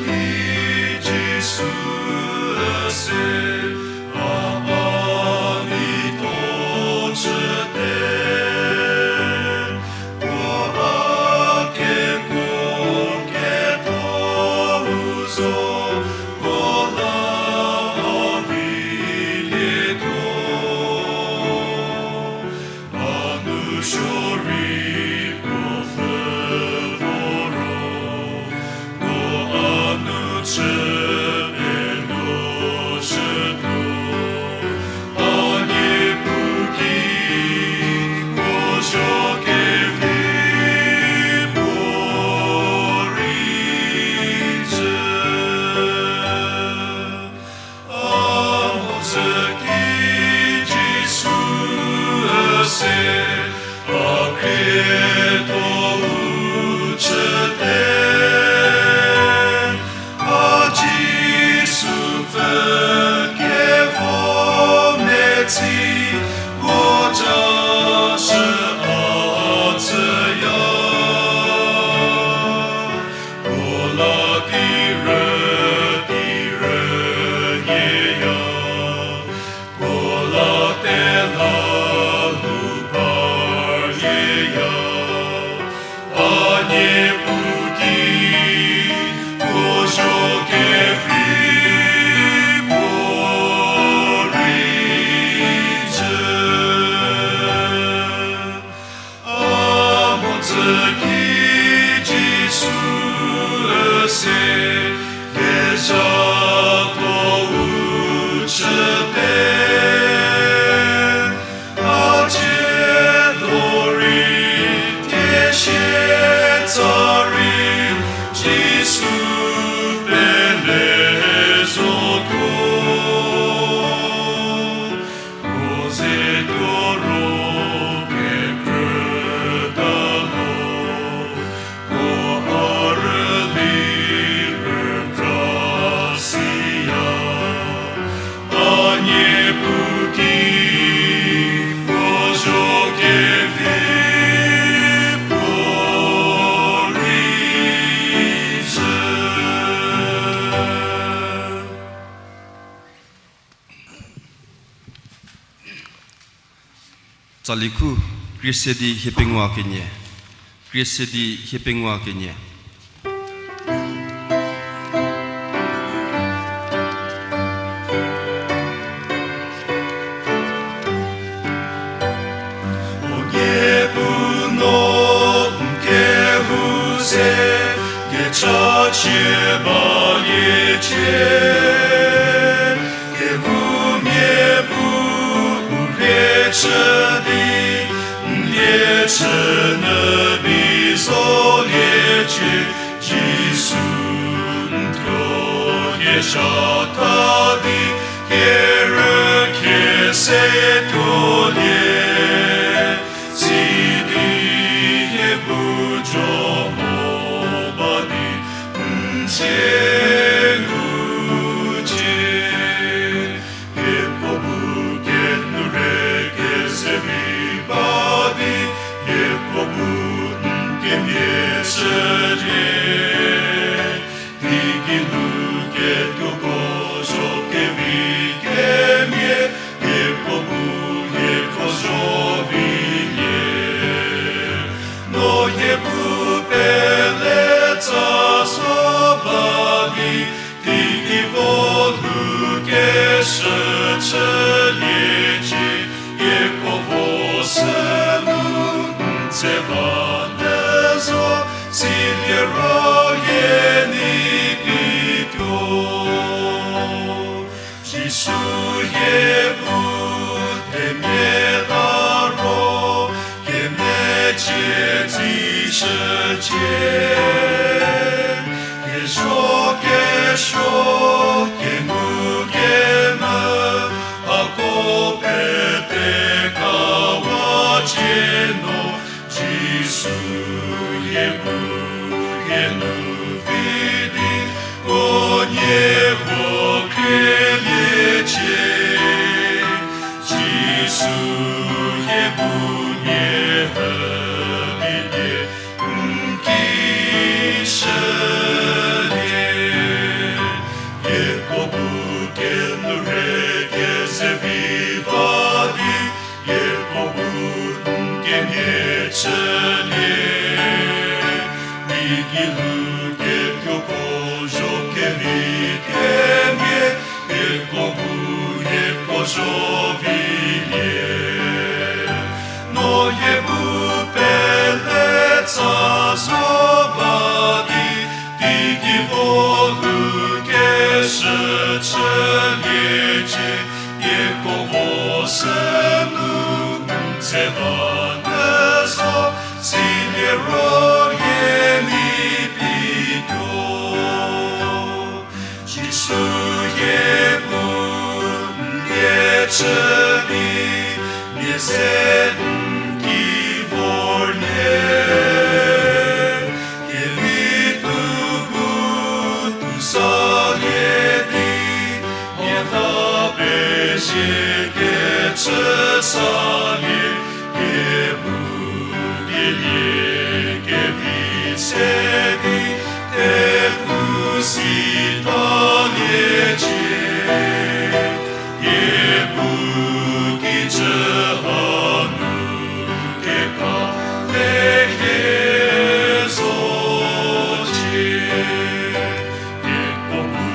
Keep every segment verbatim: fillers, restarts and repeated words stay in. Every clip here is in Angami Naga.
Ki Jisu üse, a pa ni to chüte, puo a kekuo ketho u zo, puo la a vi lietuo. A nu suo rei puo pfü vo ro, puo a nu chü penuoshütuo. A niepu ki puo zo kevi puo rei jü. A mhodzü ki Jisu üse, a khrietho u chüte. A Jisu pfü kevo metsi, puo ja shü a tsüya. Puo la di rü, di rü nyüya. Puo la tela lhou par nyüya. A niepu ki puo zo kevi puo rei jü. A mhodzü ki Jisu üse, kezhatho u chüte. A tsiedo rei, thiesie tsa rei, Jisu pele zotuo. Puo ze tuo ro kekrüta lo, puo a rüli rükra siya. A niepu ki puo zo kevi puo rei jü. Tsali khu, krie se di hie pengou kenie. Krie se di hie pengou kenie. O Niepuu, no n kehou se kechachie baliecie. Kehoumia bu u rhie chü di, n lie chü nyü bi zoliecie. Jisu, n thuo hie zha tha di, hie rükhie se tuolie. Sidi hie bu jo mo ba di, n cie ngucie. Hie puo bu kenu rei kesevi ba di, hie puo bu n kemhie chülie. Teigei nu ketuoko zo kevi kemhie, hie puo bu hie thuo zo vilie. No hie bu pele tsa zo ba di, teigei vo lhoukeshü chüliecie. Hie puo vo sünu n tse ba nyü zo, silie ro hie nei pituo. Jisu, hie bu themia ta ro, kemecie tsishücie. Hie suo kesuo, kengu kemvü, hako pete kawacie no. Jisu, hie bu hie nu vi di, unie huo khrieliecie. Jisu, hie bu nie hüliecie, n ki shülie. Mia chülie, di gei lhou ketuoko zho kevi kemhie, hieko bu hieko zho vilie. No hie bu pele tsa zo ba di, di gei vo lhou keshü chüliecie, hieko vo sünu n tse ba nyü zo, silie ro hie mi pituo. Jisu hie bu n lie chü di, mia ze n ki vorlie. Hie vitho bu tuo salie di, hie va pezie kecü salie, hie bu dilie kevi se di, thepfu si taliecie. Hie bu kijü hanu kekale hie zocie. Hieko bu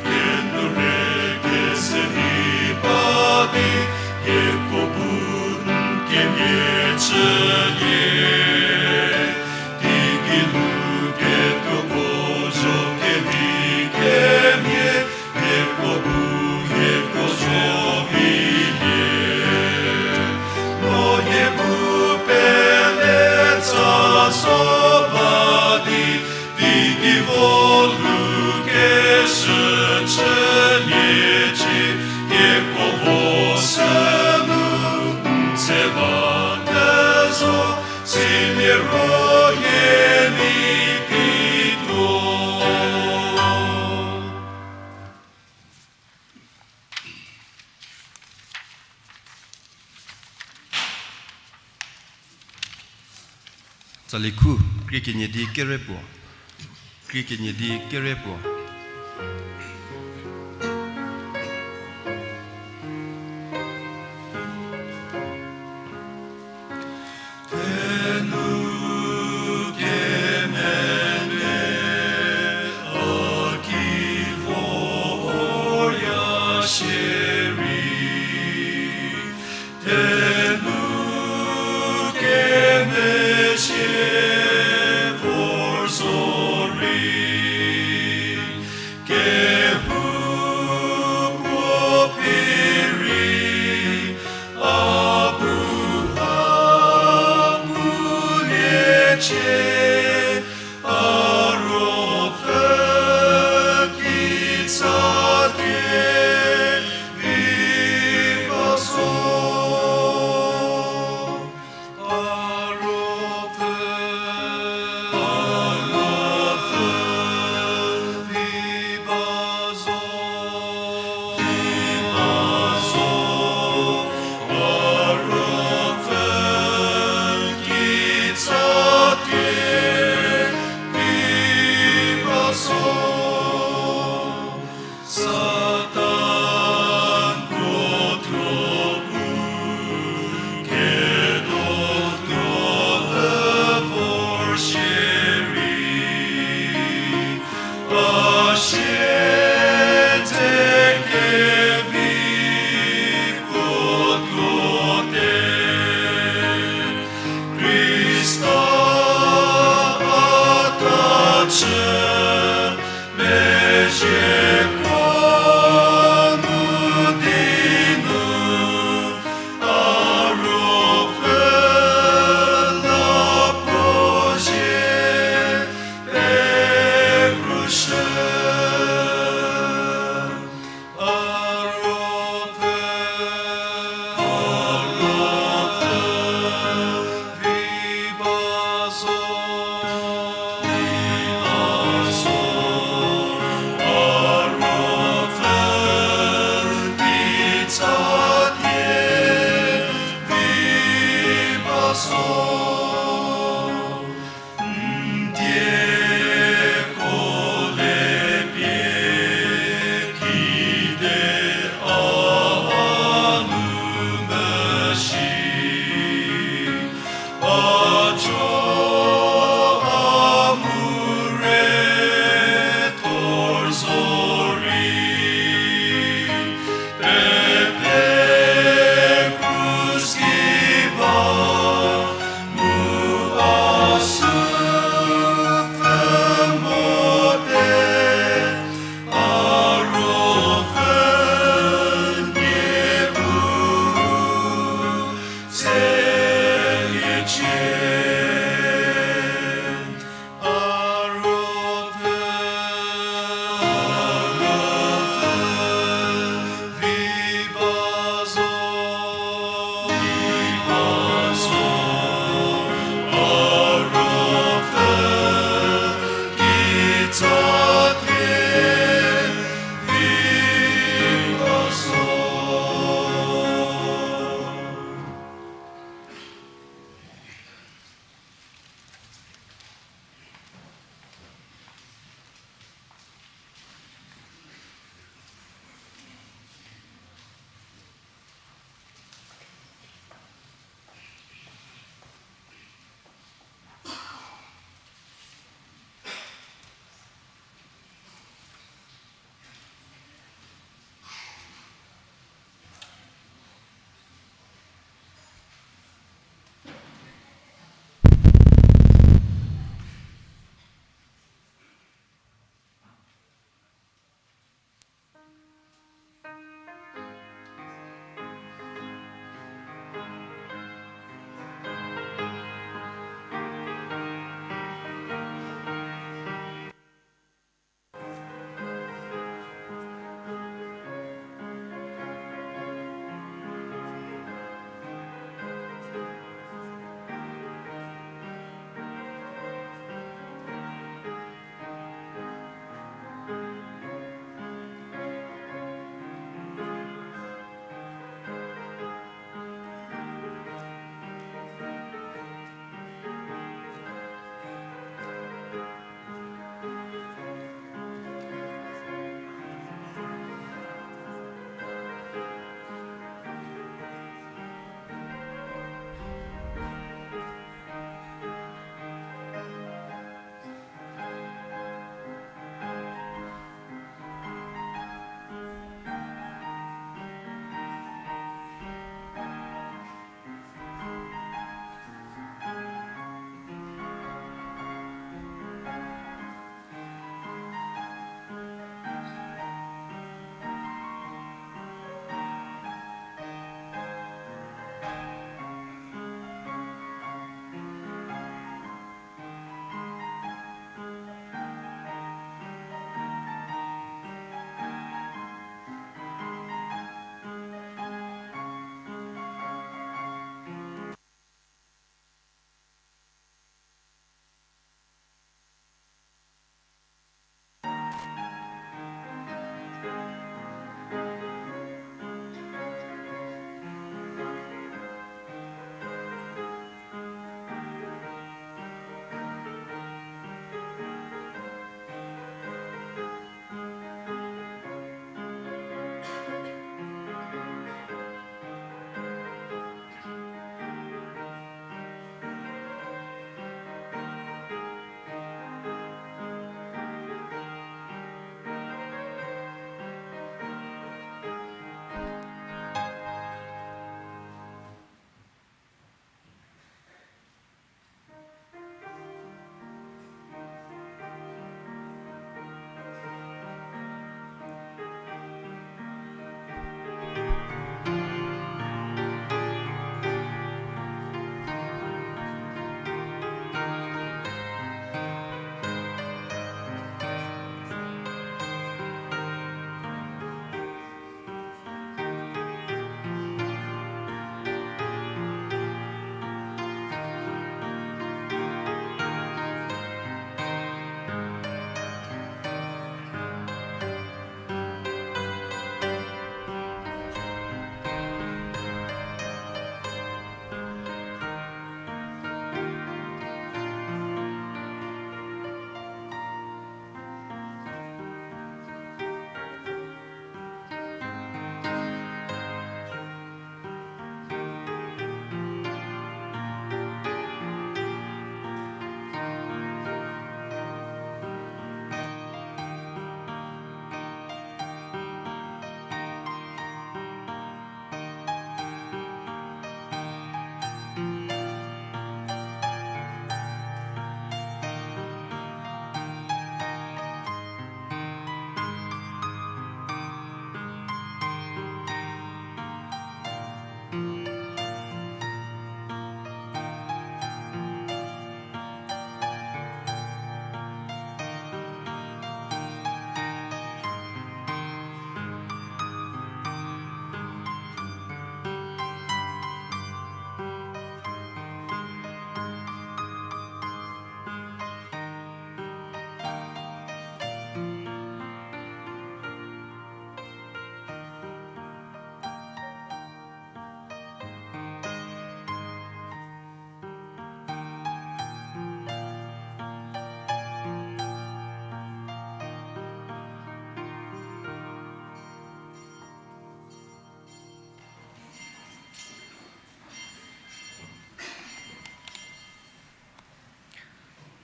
kenu rei kese vi ba di, hieko bu n kemhie chülie. Di gei lhou ketuoko zho kevi kemhie, hieko bu hieko zho vilie. No hie bu pele tsa zo ba di, di gei vo lhou keshü chüliecie, hieko vo sünu n tse ba nyü zo, silie ro hie mi pituo. Tsali khu, krie kenie di kere puo. Krie kenie di kere puo. Thenu kemenei a ki voya shierei, thenu kemezhie vor zorei, kehoupuo phi rei a bu a nguliecie, a ruopfü kitsa tie vi ba zo. A ruopfü, a ruopfü, vi ba zo, vi ba zo, a ruopfü kitsa tie vi ba zo. Satan krotho bu kedo tuo lhü vor shierei, a siedze kevi puo tuote. Khrista a ta chü, mezhieko nu di nu, a ruopfü la puo zie pekrushü. A ruopfü, a ruopfü, vi ba zo, vi ba zo, a ruopfü kitsa tie vi ba zo. N dieko le pie kide a nu mesi,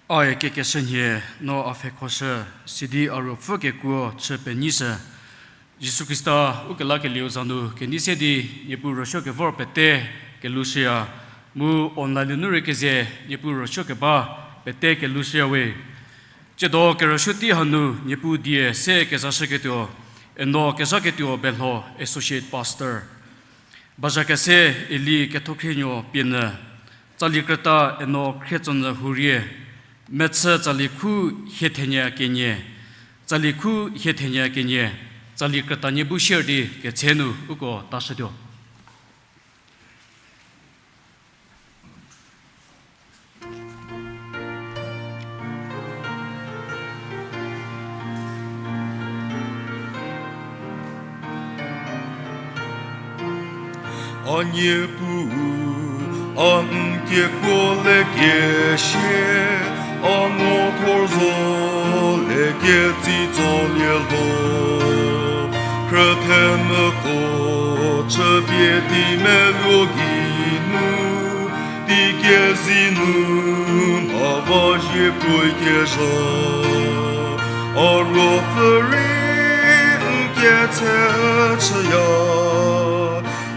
Ae kekeshü nhie no a pfhekhoshü, sidi a ruopfü kekuo chü penyishü. Jisu Khrista ukelakelieu za nu kenei se di, Niepuu rüsuo kevor pete kelushüya, mu online nu rei keze Niepuu rüsuo keba pete kelushüya we. Tsiedo kerüsuo tei hanu Niepuu die se kezashüketuo, Eno Kezhaketuo Belho, Associate Pastor. Bazhakese Eli Kethokhrinuo pienyü, tsali krüta Eno Khrietsonyü Hurie, mechü tsali khu hie thenie kenie, tsali khu hie thenie kenie, tsali krütanie bu share di ketse nu uko tashütuo. A Niepuu, a n kekuo le kesie, a ngothor zo le ketsitsolie lho. Khrüthemüko chüpie di meluo geinu, teikezei nu mha va zhie kroikezha. A ruopfü rei n ketse chüya,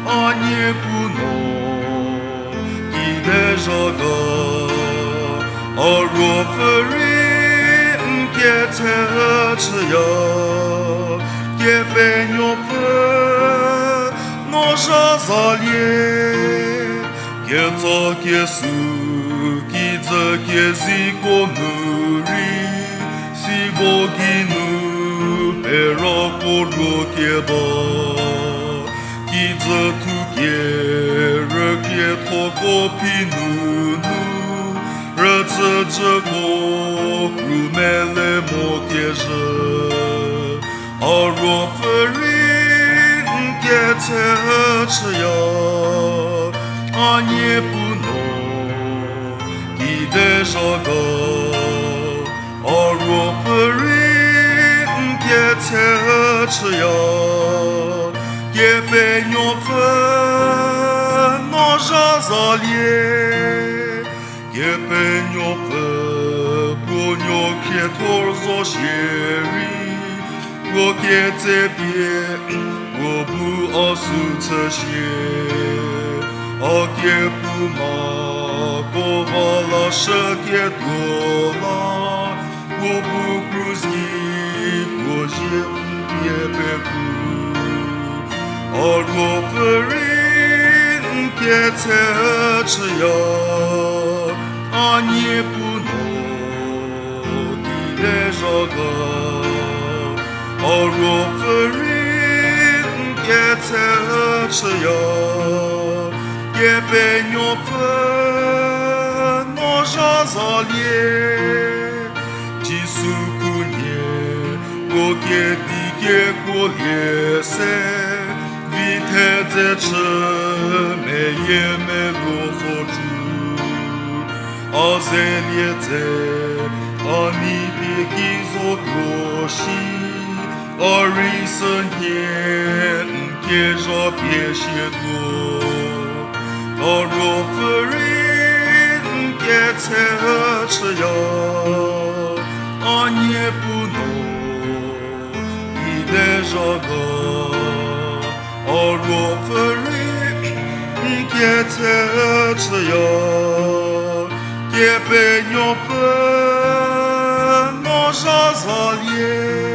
a Niepuu no kide zha ga. A ruopfü rei n ketse chüya, Kepenuopfü no zha zalie. Ketsa kesu kijü keziko nu rei, sibo geinu perako ruo keba. Kijü thukie rükriethoko phi nunu, rütsücüko kru mele mo kezhü. A ruopfü rei n ketse chüya, a Niepuu no kide zha ga. A ruopfü rei n ketse chüya, Kepenuopfü no zha zalie. Kepenuopfü puo nuo khriethor zo shierei, puo ketsepie puo bu a sü chüshie. A kephouma ko va lashüketuo la, puo bu krus ki puo zie n pie pekru. A ruopfü rei n ketse chüya, a Niepuu no kide zha ga. A ruopfü rei n ketse chüya, Kepenuopfü no zha zalie. Jisu khunhie puo kedi kekuolie se, vi thedze chü meyie meluo zo cü. A zelie tse, a nei pie ki zotuo shi, a rei sünhie n kezha pie shietuo. A ruopfü rei n ketse chüya, a Niepuu no kide zha ga. A ruopfü rei n ketse chüya, Kepenuopfü no zha zalie.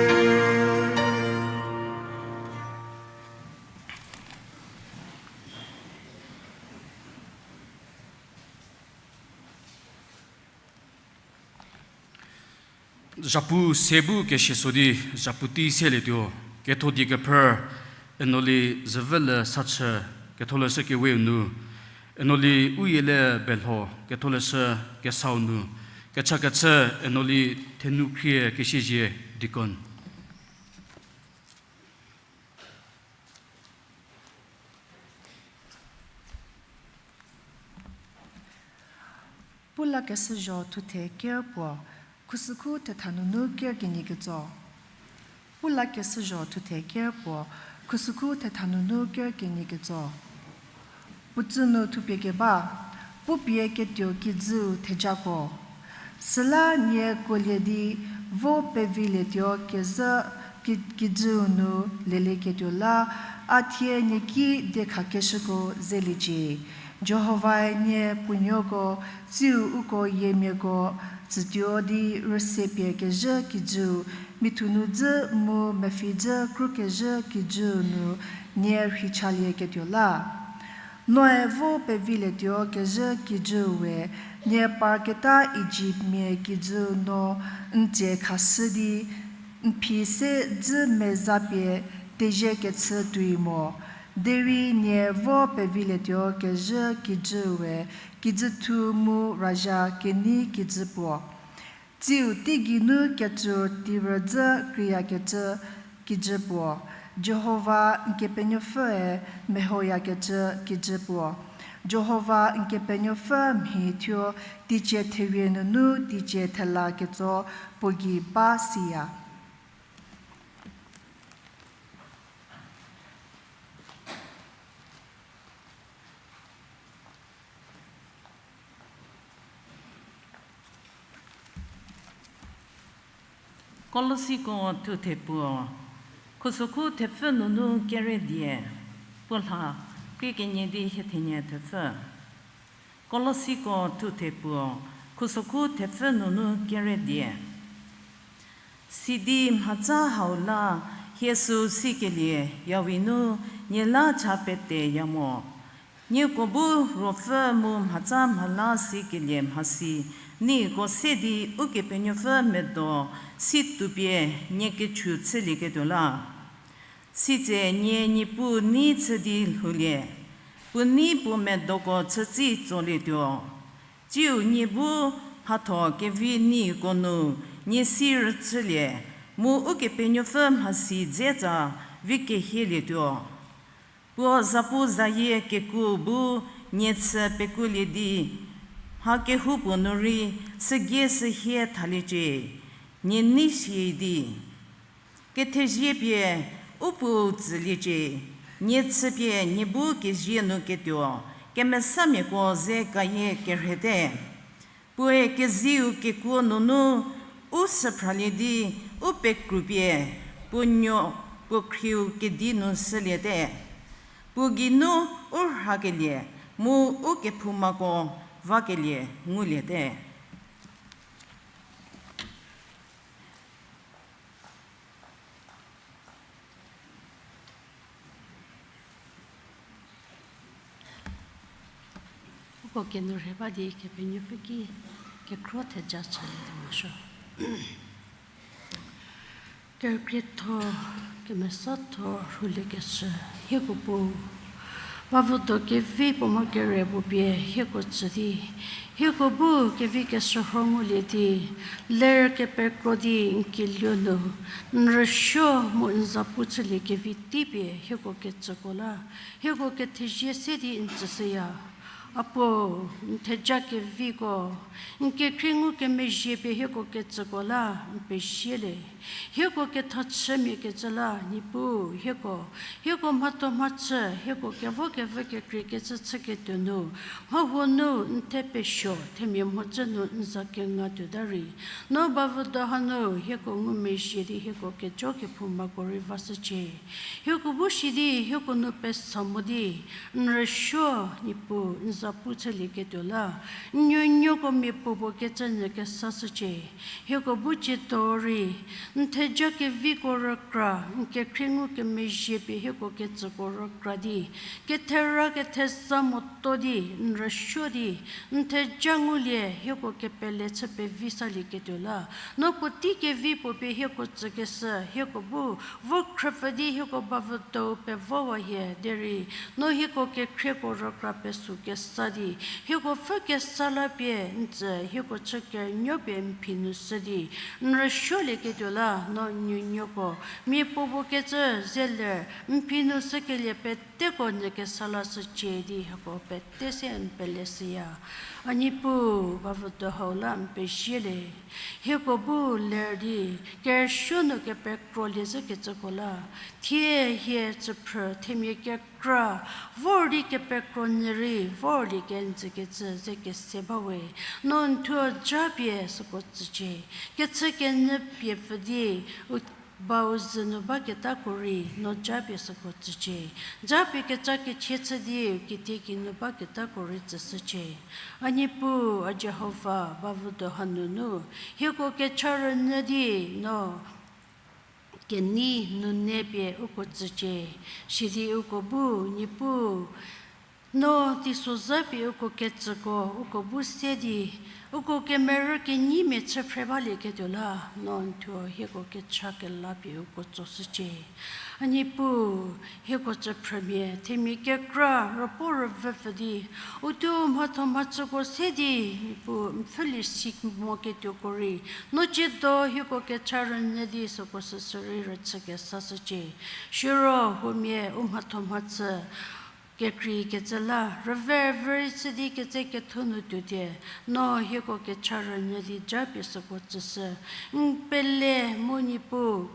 Zhapu se bu kesie so di, zhapu tei selietuo, ketho die kephrü, Enoli Züvele Sachü, ketholeshü keweu nu, Enoli Uyile Belho, ketholeshü kesau nu, kechakechü Enoli Thenukhrie Kesiezie, deacon. Pulakeshüzho thuthe ker puo, khusükhu thetha nunu ker kenie ketso. Pulakeshüzho thuthe ker puo, khusükhu thetha nunu ker kenie ketso. Puotsü nu thupie keba, pupie ketuo kijüu thejako. Süla nie kuolie di vo pevilietuo kezhü ki-, kijüu nu lelieketuo la, a thie nie ki diekhakeshüko zeliecie. Jihovae nie puonuoko, tsiu uko yiemiako tsütuo di rüse pie kezhü kijüu, mithu nu dzü mu mepfhi dzü krukezhü kijüu nu nie rhichalieketuo la. Noe vo pevilietuo kezhü kijüu we, nie parketa Ijipt mia kijüu no n tsie khashü di, n phi se dzü meza pie tezie kechü tuoi mo. Derei nie vo pevilietuo kezhü kijüu we, kijüthu mu razha kenei kijü puo. Tsiu teigei nu ketsur tirüdzü kreiyakecü kijü puo, Jihova n Kepenuopfüe mehoyakecü kijü puo. Jihova n Kepenuopfü mhi thuo teicie therie nunu teicie thela ketso puo gei ba siya. Kolosiko thuthe puo, khusokhu thepfü nunu kere die, puo lha, krie kenie di hie thenie thepfü. Kolosiko thuthe puo, khusokhu thepfü nunu kere die. Sidi mhatsa hau la hie süu sikelie yawi nu nie la cha peteya mo. Nieko bu ruopfü mu mhatsa mhala sikelie mhasi, nieko se di Ukepenuopfü medo si toupie nie kechu chülieketuo la. Sitse nie Niepuu nei chü di lhoulie, puo nei puo medoko chütsi tsolietuo. Tsiu nie bu mhatho kevi nieko nu nie si rüchülie, mu Ukepenuopfü mhasi dze tsa vi kehielietuo. Puo zapu zayie kekuo bu nie chü pekuolie di, mha kehoupuo nu rei sügie sühie thaliecie, nie nei sie di. Kethezie pie u Puou tsüliecie, nie chüpie nie bu kezie nu ketuo, kemesamiako ze kayie kerhete. Puoe keziu kekuo nunu u süphralie di u pekrupie puo nuo puo khrieu kedi nu shüliete. Puo geinu u rhakelie mu u kephoumako vakelie nguliete. Uko kenu rhe ba di Kepenuopfü ki kekhro theja chülie di morosuo. Kerükrietho, kemesatho rhuliekeshü, hieko bu bavüdo kevi puo mha kere puo pie hieko tsü di, hieko bu kevi keshürho ngulie di, ler kepekro di n kiluo nu, n rüsuo mu n zapu chülie kevi teipie hieko ketsüko la, hieko kethezie se di n tsüshüya. A Puo, n theja keviko, n kekhrie ngukemezhie pie hieko ketsüko la n pezie le. Hieko kethachümia kecü la, Niepuu, hieko, hieko mhatho mhachü, hieko kevo kevü kekriekecü chüketuo nu, mhahuo nu n the pesuo, themia mhodzü nu n za kenga tuota rei, no bavüdo hanu hieko ngumezhie di hieko kejo kephoumako rei vashücie. Hieko bu shi di hieko nu pesa mo di, n rüsuo, Niepuu, n zapu chülieketuo la, n nuonuoko mia puopuo kecü nyü kesashücie. Hieko bu ciedo rei, n theja keviko rükra, n kekhrie ngukemezhie pie hieko ketsüko rükra di, kethera ketheza moto di n rüsuo di, n theja ngulie hieko kepele chü pevi salieketuo la, no puotei kevi puo pie hieko tsükeshü, hieko bu vo khrüpfü di hieko bavüdou pevowa hie derei, no hieko kekhrieko rükra pesü kesa di, hieko pfhü kesa la pie n tsü hieko chü kerünuo pie n phi nu shü di, n rüsuolieketuo la, no n nuonuoko mia puopuo kecü ze ler n phi nu shükelie peteko nyü kesa lashücie di hieko pete se n peleshüya. A Niepuu, bavüdo hau la n pezie le. Hieko bu ler di kerüsuo nu kepekrolie zhükecüko la, thie hie tsüphrü themia ke kekra vor di kepekro nyü rei vorlie kenjükecü ze kese ba we. No n thuo japie süko tsücie. Kechükenyü pie pfü di u bau zü nu baketako rei no japie süko tsücie. Japie keca kechie chü di u kitiekinu baketako rei tsüshücie. A Niepuu, a Jihova, bavüdo hanunu hieko kecha rünyü di no kenei nune pie uko tsücie. Sidi uko bu, Niepuu, no teisozha pie uko ketsüko uko bu se di, uko kemerü kenyimia chü phre balieketuo la, no n thuo hieko kecha kela pie uko tsoshücie. A Niepuu, hieko tsüphrümia themia kekra rüpuo rüvüpfü di, u thuo mhatho mhachüko se di, Niepuu, n pfhülie si moketuoko rei no ciedo hieko kecha rünyü di süko süsü rei rüchü kesashücie. Siro huomia u mhatho mhachü kekreikecü la rüvervü rei chü di ketse ketho nu tuotie, no hieko kecha rünyü di japie süko tsüshü. N pele mu Niepuu,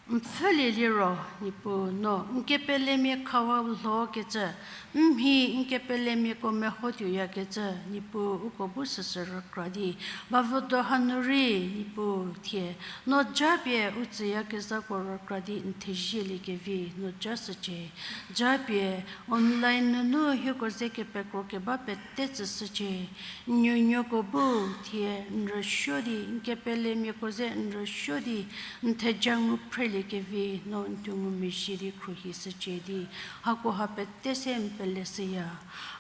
n pfhülie liro, Niepuu, no n kepelemia khawa lhokecü, n mhi n kepelemiako mehotuoyakecü, Niepuu, uko bu süsü rükra di, bavüdo hanu rei, Niepuu, thie no japie u tsüyakezhako rükra di n thezielie kevi no jashücie. Japie online nunu hieko ze kepekro keba pete tsüshücie. N nuonuoko bu thie n rüsuo di n kepelemiako ze n rüsuo di n theja ngu phrelie kevi no n thuo ngumezhie di khruohishücie di, hakoha pete se n peleshüya.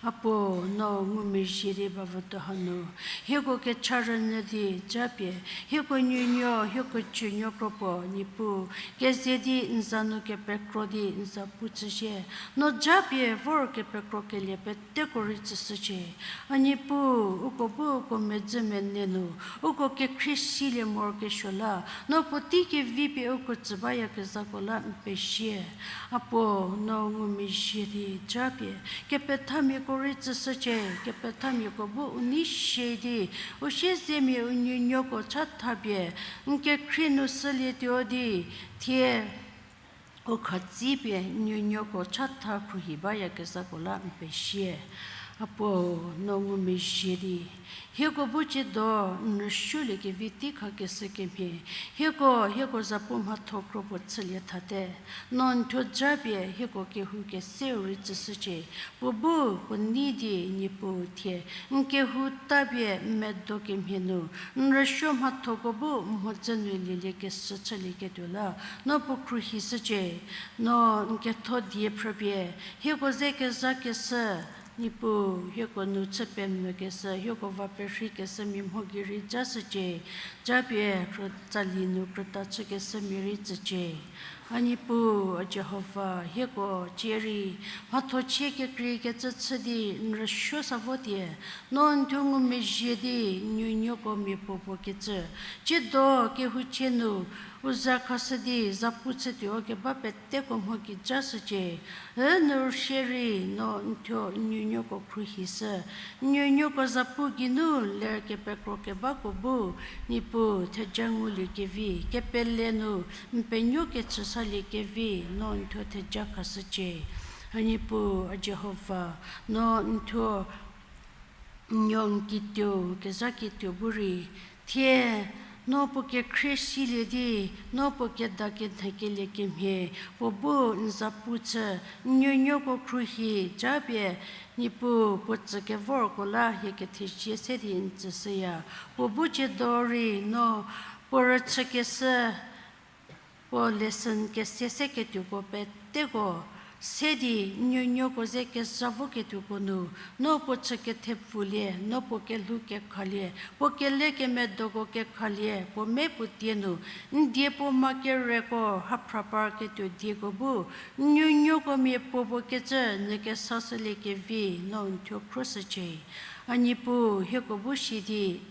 A Puo, no ngumezhie di bavüdo hanu hieko kecha rünyü di japie, hieko nuonuo, hieko cünuo kro puo, Niepuu, keze di n za nu kepekro di n za pu chüshie. No japie vor kepekro kelie peteko rei tsüshücie. A Niepuu, uko bu uko medzü mene nu uko kekhrie silie morokesuo la, no puotei kevi pie uko tsü bayakezhako la n pezie. A Puo, no ngumezhie di japie kepethamiako rei tsüshücie. Kepethamiako bu u nei sie di, u siezemia u nuonuoko chatha pie n kekhrie nu shülietuo di, thie u khatsü pie n nuonuoko chatha khruohi bayakezhako la n pezie. A Puo, no ngumezhie di hieko bu ciedo n rüsuoliekevi tei khakeshü kemhie, hieko, hieko zapu mhatho kro puo chülie thate. No n thuo japie hieko kehou keseu rei tsüshücie. Puo bu puo nei di Niepuu thie n kehou tapie n medo kemhie nu, n rüsuo mhathoko bu n mhodzü nu lieliekeshü chülieketuo la, no puo khruohishücie. No n ketho die phrüpie hieko ze kezhakeshü, Niepuu, hieko nu chü pemvükeshü, hieko va perheikeshü mia mho gei rei jashücie. Japie krü tsali nu krüta chükeshü mia rei tsücie. A Niepuu, a Jihova, hieko cie rei mhathochie kekreikecü chü di n rüsuo sa votie, no n thuo ngumezhie di n nuonuoko mia puo puo kecü, ciedo kehouchie nu u za khashü di zapu chütuo keba peteko mho gei jashücie. Ünu rüshie rei no n thuo n nuonuoko khruohishü. N nuonuoko zapu geinu ler kepekro kebako bu, Niepuu, theja nguliekevi, kepele nu n penuo kechü saliekevi no n thuo theja khashücie. A Niepuu, a Jihova, no n thuo n nuo n kituo, kezha kituo bu rei, thie no puo kekhrie silie di, no puo keda kenhe kelie kemhie, puo bu n zapu chü, n nuonuoko khruohi, japie, Niepuu, puo tsü kevorko la hie kethezie se di n tsüshüya. Puo bu ciedo rei no puo rüchükeshü, puo lesson kese se ketuoko peteko se di n nuonuoko ze kezha voketuoko nu, no puo chü kethepfulie, no puo kelhou kekhalie, puo kele kemedoko kekhalie, puo me puo tie nu, n die puo ma kereko haphra parketuo dieko bu, n nuonuoko mia puo puo kecü nyü kesashüliekevi no n thuo khruoshücie. A Niepuu, hieko bu shi di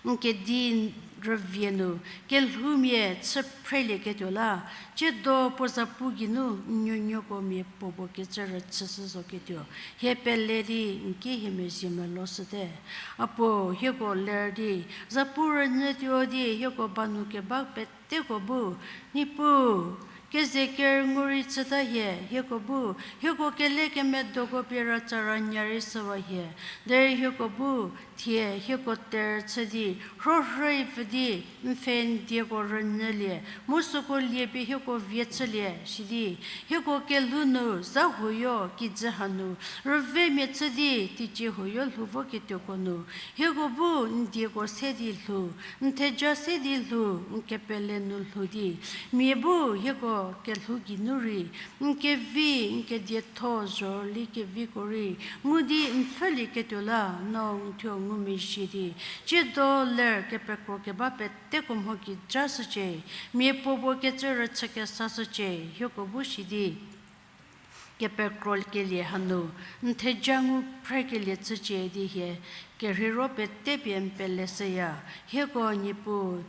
n kedi rüvie nu kelhoumia chü phrelieketuo la, ciedo puo zapu geinu n nuonuoko mia puo puo kecü rüchüshü zoketuo, hie pele di n ki hie mezhie meloshüte. A Puo, hieko ler di zapu rünyütuo di hieko ba nu keba peteko bu, Niepuu, Keze kerüngou rei chüta hie, hieko bu, hieko kele kemedoko pie ratsara nya rei shüwa hie. Derei hieko bu, thie hieko terü chü di, rhorhei pfü di, n pfhe n dieko rünyülie, mu süko lie pie hieko vie chülie, sidi, hieko kelhou nu, za huoyo, kijü hanu, rüvemia chü di, teicie huoyo lhou voketuoko nu, hieko bu n dieko se di lhou, n theja se di lhou, n kepele nu lhou di, mia bu hieko kelhou geinu rei, n kevi, n kedietho zhorüli keviko rei, ngu di n pfhülieketuo la, no n thuo ngumezhie di, tsiedo ler kepekro keba peteko mho ki ja shücie, mia puo puo kecü rüchü kesa shücie, hieko bu shi di. Kepekrokelie hanu, n theja ngu phrekelie chücie di hie, kerheiro pete pie n pele shüya, hieko Niepuu,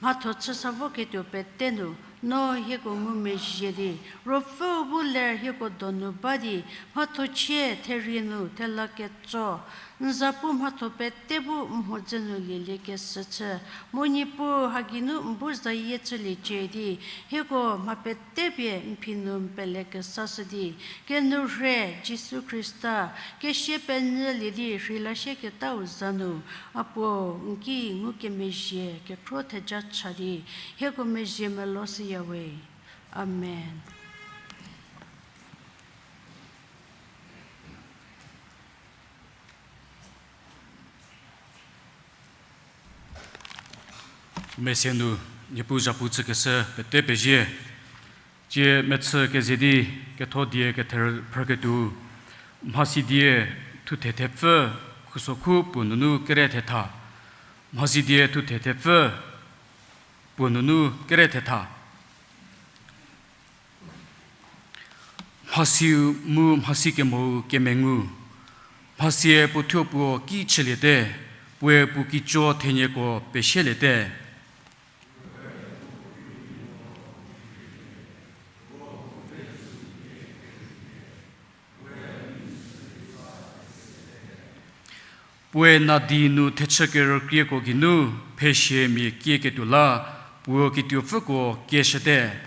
mhatho chü sa voketuo pete nu, no hieko ngumezhie di, Ruopfüu bu ler hieko donu ba di, mhathochie therie nu thela ketso, n zapu mhatho pete bu n mhodzü nu lielie kesü chü, mu Niepuu ha geinu n bu zayie chüliecie di, hieko mha pete pie n phi nu n pele kesa shü di, kenourhei Jisu Khrista, kesia penyülie di rheila shieketau za nu, a puo n ki ngukemezhie kekhro theja cha di, hieko mezhie melo shüya we. Amen. Mese nu, Niepuu zhapu chükeshü pete pezie. Tsie mechü keze di ketho die ketherü phrüketuo, Mhasidie thuthe thepfü, khusokhu puo nunu kere thetha. Mhasidie thuthe thepfü, puo nunu kere thetha. Mhasiu mu mhasi kemou kemengu. Mhasie puo thuo puo ki chüliete, puoe puo kico thenieko pesieliete. Puoe nadi nu thechü kerükrieko geinu, pheshie mia kieketuo la, puo kituopfüko kieshüte.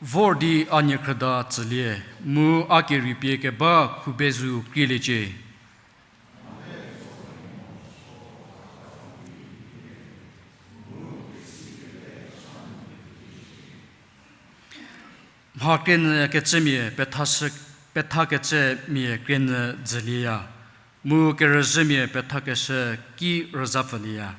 Vor di a niekhrüda tsülie, mu a kerei pie keba khubezu krieliecie. Mha krienyü kecümia pethashü, pethakecümia krienyü dzülieya, mu kerüzhümia pethakeshü ki rüzapfülieya.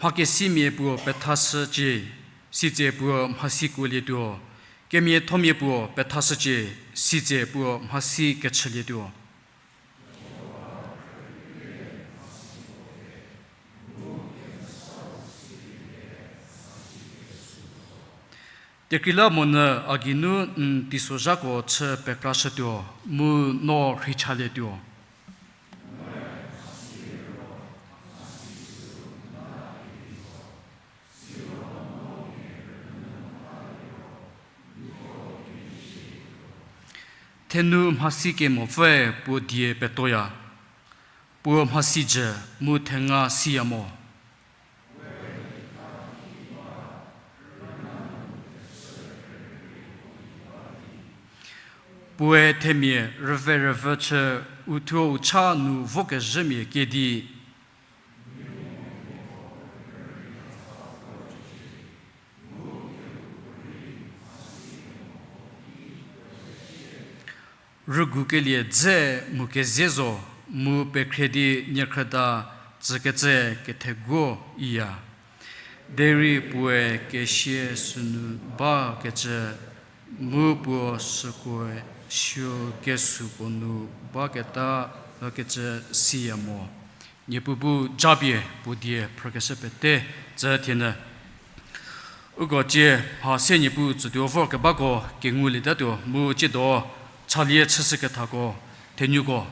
Mhakesimia puo pethashücie, sitse puo mhasi kuolietuo. Kemiathomia puo pethashücie, sitse puo mhasi kechülietuo. Tekreilamonyü a geinu n teisozhako chü pekrashütuo, mu no rheichalietuo. Thenu mhasi kemopfüe puo die petoya, puo mhasi jü mu thenga siya mo. Puoe themia rüve rüvü chü uthuo u cha nu vokezhümia kie di rügukelie dze mu kezie zo, mu pekhrie di niekhrüda tsükecü ketheguo iya. Derei puoe kesia sünu bakecü, mu puo sükoe suo kesuo puo nu baketa ükecü siya mo. Niepuu bu japie puo die phrükeshü pete tsü thienyü. Uko tie mha se Niepuu tsütuo vorkebako kengulietatuo mu tsiedo chalie chüshükethako thenuko.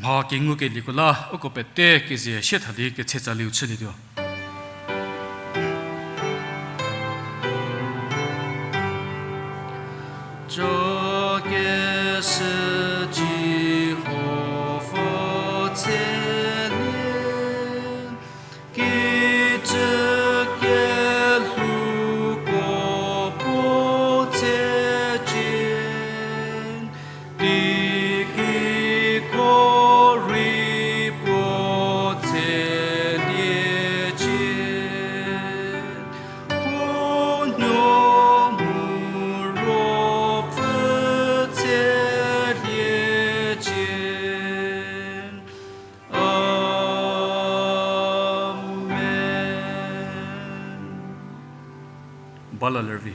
Mha kengukelieko la uko pete kezie sie tha di ketshe tsaliu chülietuo. Jokeshü Jihova tselie, kijü kelhouko puo tsecie, dikiko rei puo tseliecie, puo nuo mu ruopfü tseliecie. Amen. Bala lervi.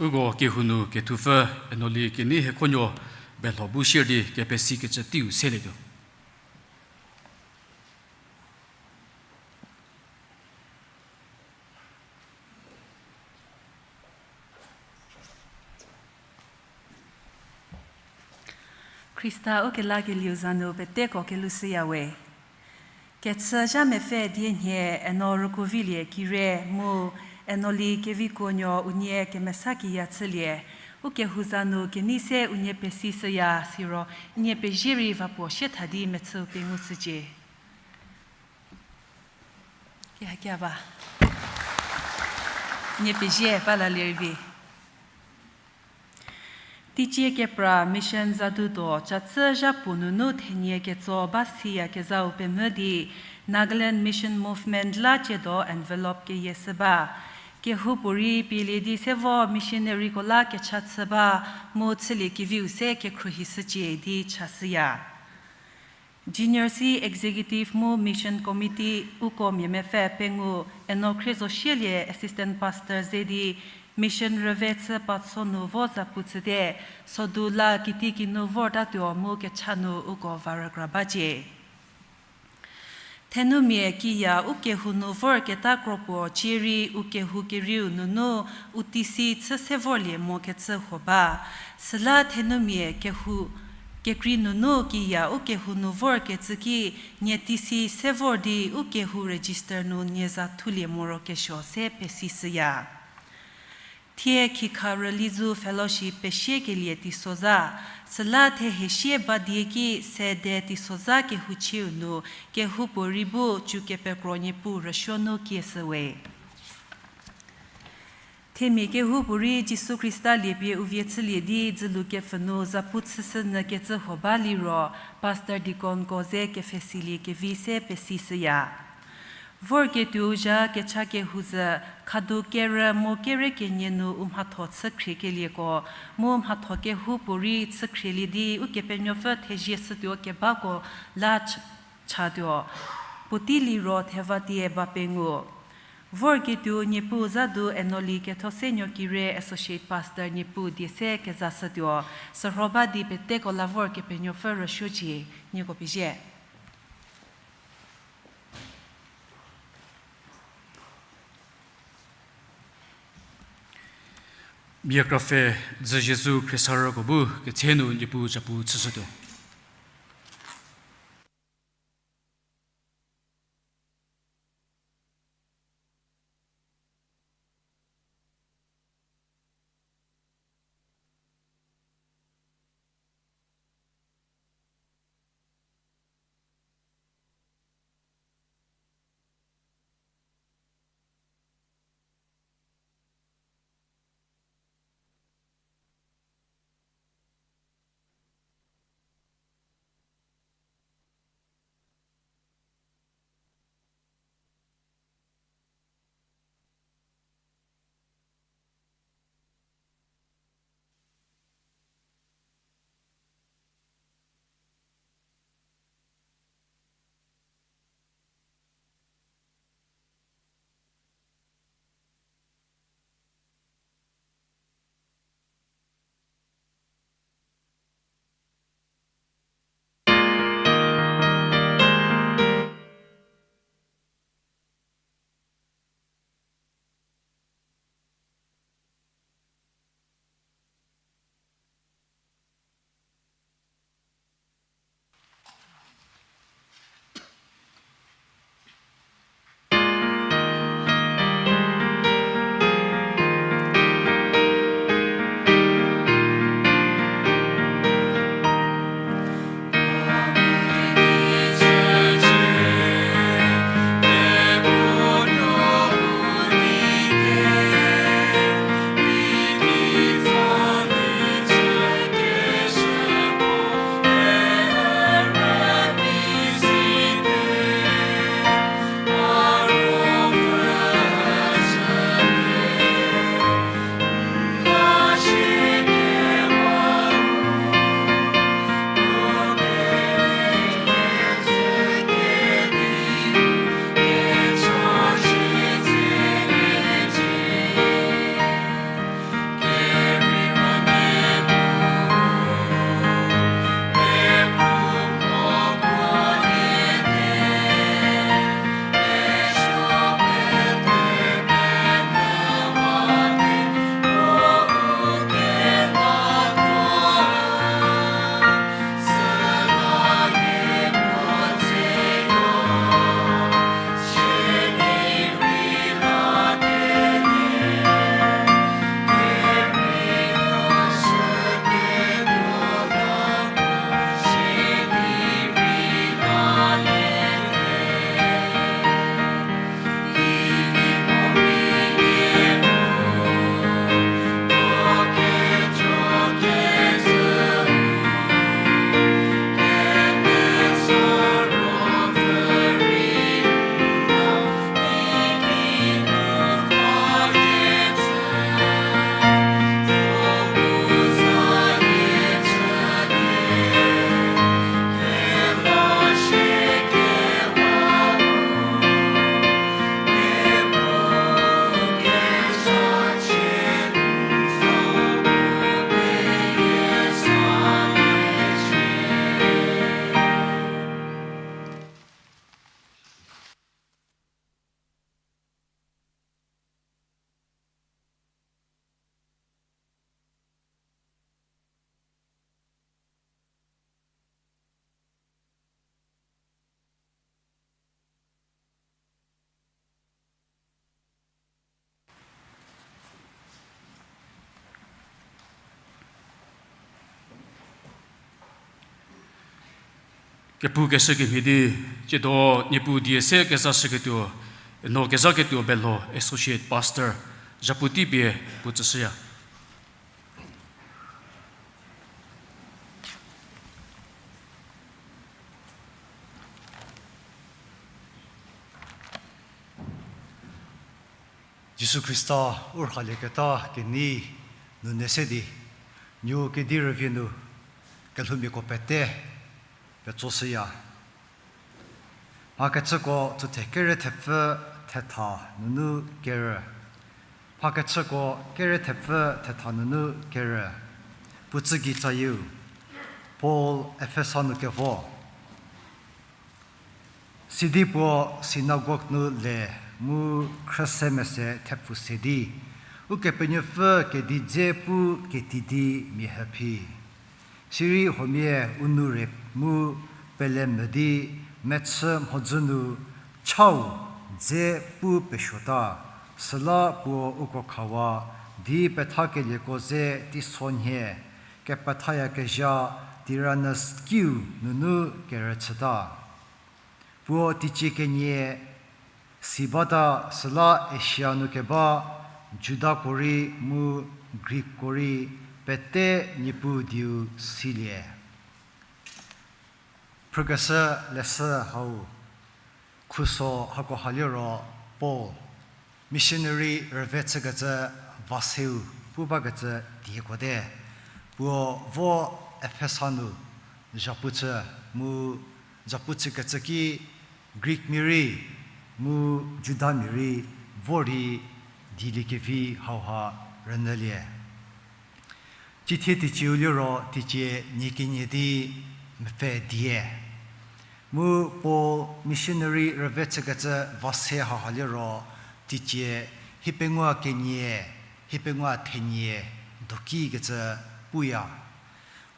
Uko kehou nu kethupfü Enoli Kenei Hekhonuo belho bu shie di kepesikecü teiu selietuo. Khrista ukelakelieu za nu peteko kelushüyawe. Kechü zha mepfü die nhie Eno Rükuovilie Kire mu Enoli Kevikuonuo unie kemesa kiya chülie, ukehou za nu kenei se unie pesishüya siro, nie pezie rei va puo sie tha di mechüu pengushücie. Kehakia ba. Nie pezie ba la lervi. Teicie kepra Mission Zadutuo chachü zhapuo nunu thenie ketso ba siyakezhau pemvü di Nagaland Mission Movement la ciedo envelope keyieshü ba. Kehoupuorei pielie di se vo missionaryko la kecha chü ba mu chüliekeviu se kekhruohishücie di chashüya. Junior C Executive mu Mission Committee uko mia mepfü pengou Eno Khriezosielie Assistant Pastor ze di Mission rüve chü patso nu vo zapu chüte, sodu la kitikinu vortatuo mu kecha nu uko va rükra bacie. Thenumia kiya ukehou nu vorketa kropuo cierei ukehou kerieu nunu u T C chü se vorlie mokecü huo ba. Süla thenumia kehou kekrei nunu kiya ukehou nu vorkecü ki nie T C se vor di ukehou register nu nie za thulie morokesuo se pesishüya. Thie khikha rülizu fellowship pesiekelie teisozha, süla thehesie ba die ki sede teisozha kehouchieu nu kehoupuorei bu cü kepekro Niepuu rüsuo nu kieshüwe. Themia kehoupuorei Jisu Khrista liepie u vie chülie di dzülu kepfhü nu zapu chüshünyükecü huo ba liro, Pastor Deaconko ze kepfhesilie kevi se pesishüya. Vorketuou zha kecha kehou zhü, khadu kerü mu kere kenie nu u mhatho chükhriekelie ko, mu mhatho kehoupuorei chükhrielie di Ukepenuopfü thezie shütuo kebako la ch- chatuo. Puotei liro thevatie ba pengou. Vorketuou Niepuu zha du Enoli Kethosenuo Kire Associate Pastor Niepuu die se kezashütuo. Sürho ba di peteko la vor Kepenuopfü rüsuocie, nieko pezie. Mia krapfhe dzü Jisu Khrista rüko bu ketse nu Niepuu zapu chüshütuo. Kepukeshü kemhie di, tsiedo Niepuu die se kezashüketuo, no kezhaketuo Belho Associate Pastor, zhapu tei pie puo tsüshüya. Jisu Khrista u rhalieketa kenei nunu se di, Nuou kedi rüvie nu kelhoumiako pete petsoshüya. Mhakechüko thuthe kere thepfü thetha nunu kerü. Mhakechüko kere thepfü thetha nunu kerü. Puo tsü gei tsayieu, Paul Efesa nu kevo. Sidi puo synagogue nu le mu khrüse mese thepfu se di, Ukepenuopfü kedi dze pu keti di mia hü phi. Sirei huomia u nou re mu pele mü di mechü mhodzü nu chau dze pu pesuota, süla puo uko khawa di pethakelieko ze teisonhie kepethayakezha Tiranus kiu nunu kerüchüta. Puo teicie kenie si bata, süla Asia nu keba Judako rei mu Greekko rei pete Niepuu dieu silie. Phrükeshü leshü hau, khuso hakoha liro Paul, missionary rüve chükecü vaseu pu bakecü dieko te. Puo vo Efesa nu zhapu chü, mu zhapu chükecü ki Greekmia rei mu Judamia rei vor di dieliekevi hauha rünyülie. Cithie teicieu liro teicie nie kenie di mepfü die. Mu Paul missionary rüve chükecü vase hauha liro teicie hiepengou kenie, hiepengou thenie dokikecü puya.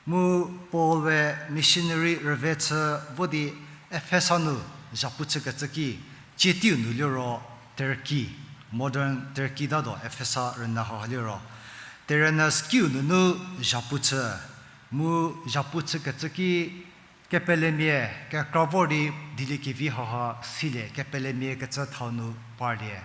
Mu Paul we missionary rüve chü vo di Efesa nu zhapu chükecü ki, tsie teiu nu liro Turkey, modern Turkey tatuo Efesa rüna hauha liro. Tyrannus kiu nunu zhapu chü, mu zhapu chükecü ki kepelemia kekra vor di dieliekevi hauha silie, kepelemia kecü thau nu parlie.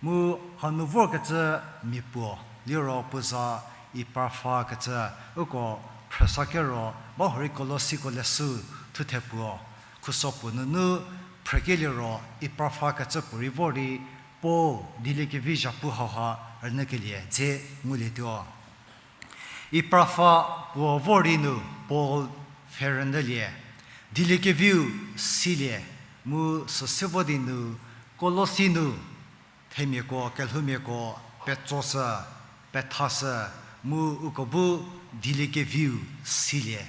Mu hanu vorkecü mia puo liro puo za Epafra kecü, uko phrüsa kero, ba hurei Kolosiko leshü thuthe puo, khuso puo nunu phrükelie ro Epafra kecü puorei vor di Paul dieliekevi zhapu hauha rünyükelie dze ngulietuo. Epafra puo vor di nu Paul pfhe rünyülie, dieliekeviu silie, mu süse vo di nu Kolosi nu themiako kelhoumiako petsoshü, pethashü, mu uko bu dieliekeviu silie.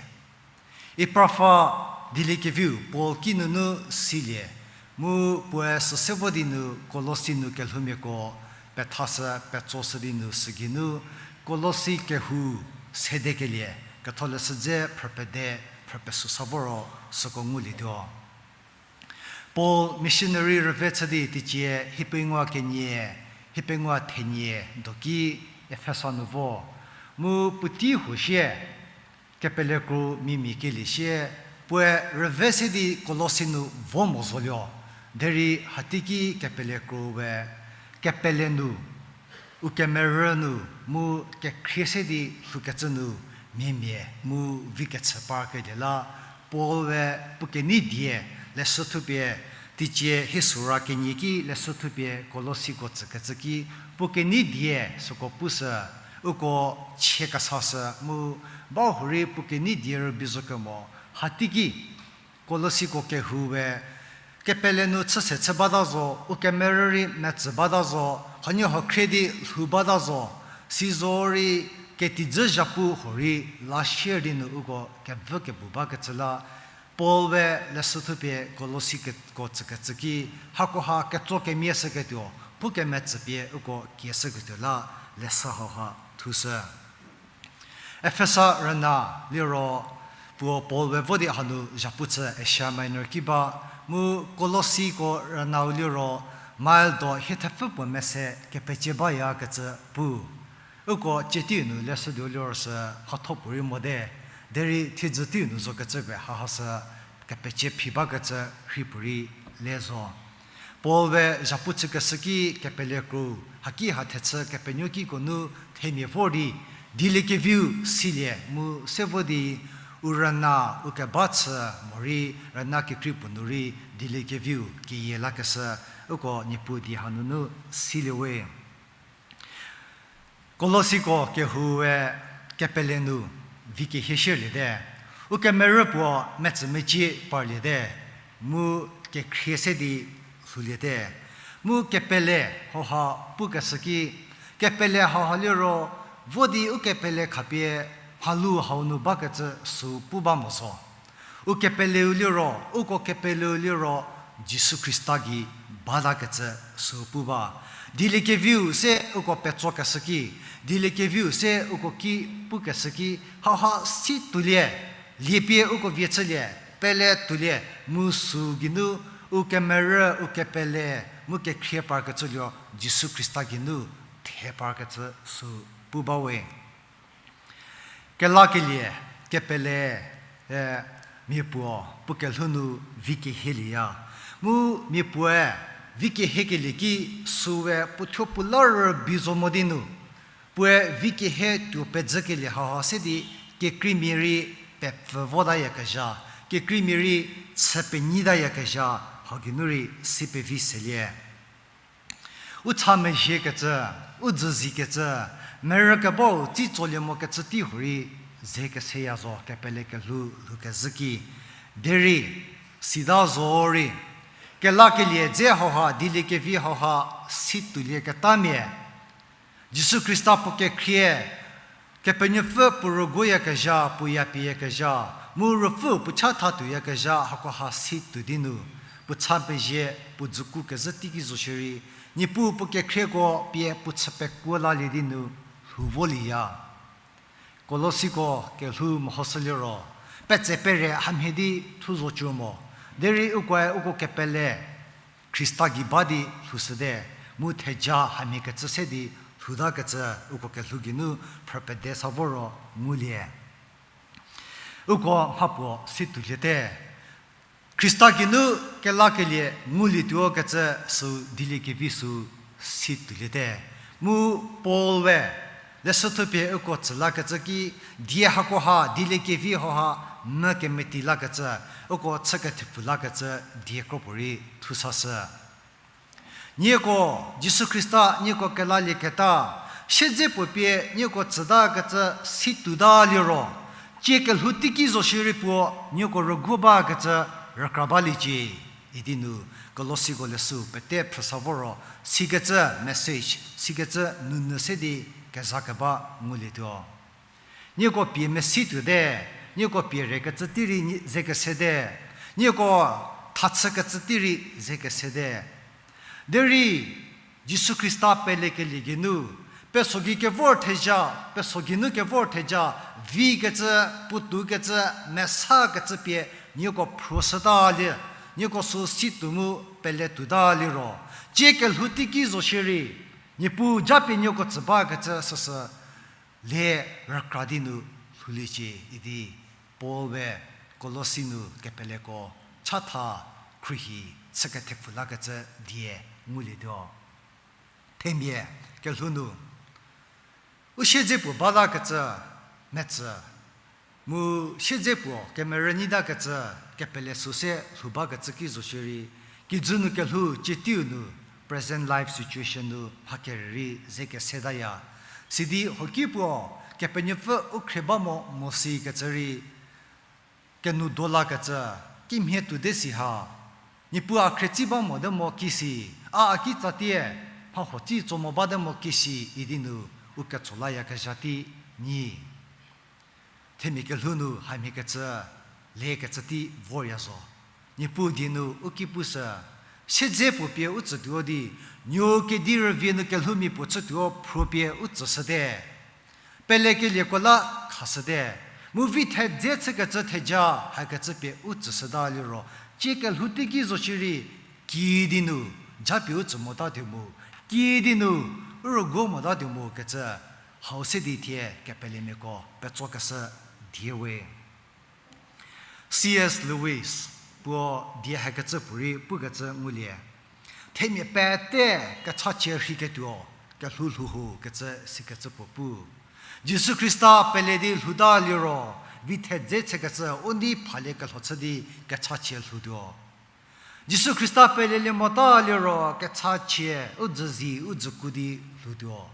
Epafra dieliekeviu Paul kinunu silie, mu puoe süse vo di nu Kolosi nu kelhoumiako pethashü, petsoshü di nu sügeinu Kolosi kehou sedekelie, ketholeshü dze phrüpede, phrüpesü sa vo ro süko ngulietuo. Paul missionary rüve chü di teicie hiepengou kenie, hiepengou thenie doki Efesa nu vo. Mu puotei huo sie, kepele kro mimia kelie sie, puoe rüve se di Kolosi nu vo mo zolio. Derei hateiki kepele kro we, kepele nu, u kemerü nu, mu kekhrie se di lhoukecü nu, mimia mu vikechü parkelie la, Paul we puo kenei die leshü thupie, teicie hie sura kenie ki leshü thupie Kolosiko tsükecü ki, puo kenei die süko pushü, uko chie kesashü mu, ba hurei puo kenei die rübei zo kemo, hateiki Kolosiko kehou we, kepele nu chüse chü bata zo, u kemerü rei metsü bata zo, huoniehuo khrie di lhou bata zo, sizo rei ketijü zhapu huorei la share di nu uko kevü kebu bakecü la, Paul we leshü thupie Kolosiko tsükecü ki, hakoha ketso kemie shüketuo, pu kemetsü pie uko kieshüketuo la, leshü hauha thushü. Efesa rüna liro puo Paul we vo di hanu zhapu chü Asia Minor ki ba, mu Kolosiko rünau liro mile do hie thepfü puo mese kepecie bayakecü pu. Uko tsie teiu nu leshütuo liro sü mhatho puorei mote, derei thiedzü teiu nu zokecü pie haha sü kepecie phi bakecü rhei puorei le zo. Paul-e zhapu chükeshü ki kepele kro, haki ha thechü kepenuo kiko nu themia vor di, dieliekeviu silie mu se vo di u rüna u keba chü morei rüna kekrei puo nu rei dieliekeviu keyie lakeshü, uko Niepuu die hanunu silie we. Kolosiko kehoue kepele nu vi kehie shierliete. U kemerü puo metsü mecie parliete, mu kekhrie se di lhouliete. Mu kepele hauha pukeshü ki, kepele hauha liro, vo di u kepele khapie mhalu hau nu bakecü sü pu ba mo zo. U kepeleu liro, uko kepeleu liro, Jisu Khrista gei batakecü sü pu ba. Dieliekeviu se uko petsokeshü ki, dieliekeviu se uko ki pukeshü ki, hauha si tuolie, liepie uko vie chülie, pele tuolie, mu sü geinu u kemerü, u kepele, mu kekhrie parkecü liro Jisu Khrista geinu the parkecü sü pu ba we. Kelakelie, kepele, e, mia puo puo kelhou nu vi kehielieya. Mu mia puoe vi kehiekelie ki süe puothuo puo la rübei zo mo di nu, puoe vi kehie tuo pezhükelie hauha se di kekreimia rei pepfü votayakezha, kekreimia rei chü penyitayakezha, hau geinu rei si pevi selie. U cha mezhiekecü, u dzüzikecü, merü kebau tsi tsolie mokecü tei hurei ze keseya zo kepele kelhou lhoukezhü ki. Derei, sita zorei, kelakelie dze hauha, dieliekevi hauha, si tuolieketamia. Jisu Khrista puo kekhrie, Kepenuopfü puo rüguoyakezha, puo ya pieyakezha, mu Ruopfü puo chatha tuoyakezha, hakoha si tuo di nu, puo cha mezhie, puo dzüku kezhü teiki zo shierei, Niepuu puo kekhrieko pie puo chü pekuo lalie di nu, lhou volieya. Kolosiko kelhou mehoshü liro, petse pere hamhie di thu zo cü mo, derei ukoe uko kepele, Khrista gei ba di lhoushüte, mu theja hamhiekecü se di lhoutakecü uko kelhou geinu phrü pede sa voro ngulie. Uko mhapuo si tuoliete. Khrista geinu kelakelie ngulietuo kecü sü dieliekevi sü si tuoliete. Mu Paul we, leshüthupie uko tsü lakecü ki, die hakoha, dieliekevi hauha, mü kemeti lakecü, uko chü kethepfu lakecü, die kropuorei thusashü. Nieko, Jisu Khrista nieko kelalieketa, siedze puo pie nieko tsütakecü si tuota liro, tsie kelhou teiki zo shierei puo nieko rüguo bakecü rükra baliecie, idi nu Kolosiko leshü pete phrüsa voro, sikecü message, sikecü nounyü se di kezha keba ngulietuo. Nieko pie mesi tuote, nieko pie rekecü tei rei ni-, ze kesete, nieko thachükecü tei rei ze kesete. Derei, Jisu Khrista pelekelie geinu, peso gei kevor theja, peso geinu kevor theja, vikecü, puotoukecü, mesakecü pie nieko phruoshütalie, nieko sü si tuo mu pele tuotaliro, tsie kelhou teiki zo shierei, Niepuu japie nieko tsü bakecü süsü le rükra di nu lhouliecie idi Paul we Kolosi nu kepeleko chatha khruohi chü kethepfu lakecü die ngulietuo. Themia kelhou nu, u siedze puo batakecü metsü, mu siedze puo kemerü nyitakecü kepele sü se lhou bakecü ki zo shierei, kijü nu kelhou cie teiu nu present life situation nu mha kerei ze kesetaya. Sidi hoki puo Kepenuopfü u khrie ba mo mo sikecü rei, kenu dolakecü, kimhie tuote si ha, Niepuu a khrietsi ba mote mo kisi, a a ki tsatie, mhahuo tsi tso mo bate mo kisi idi nu u ketso layakezha tei nyi. Themia kelhou nu hamhiekecü, lekecü tei vorya zo. Niepuu die nu u ki pushü, siedze puo pie u tsütuo di, nuo kedi rüvie nu kelhoumia puo chütuo phruo pie u tsüshüte. Pelekelieko la khashüte, mu vi thedze chükecü theja hakecü pie u tsüshüta liro, tsie kelhou teiki zo shierei, kidi nu, japie u tsü motatuo mu, kidi nu, u rüguo motatuo mu kecü, hau se di thie kepelemiako petsokeshü die we. C S Lewis, puo die hakecü puorei pukecü ngulie. Themia pete kechachie rhiketuo, kelhou lhou ho kecü sikecü puo pu. Jisu Khrista pele di lhouta liro, vi thedze chükecü u nei phaliekelho chü di kechachie lhoutuo. Jisu Khrista pelelie mota liro kechachie u dzüzi u dzüku di lhoutuo.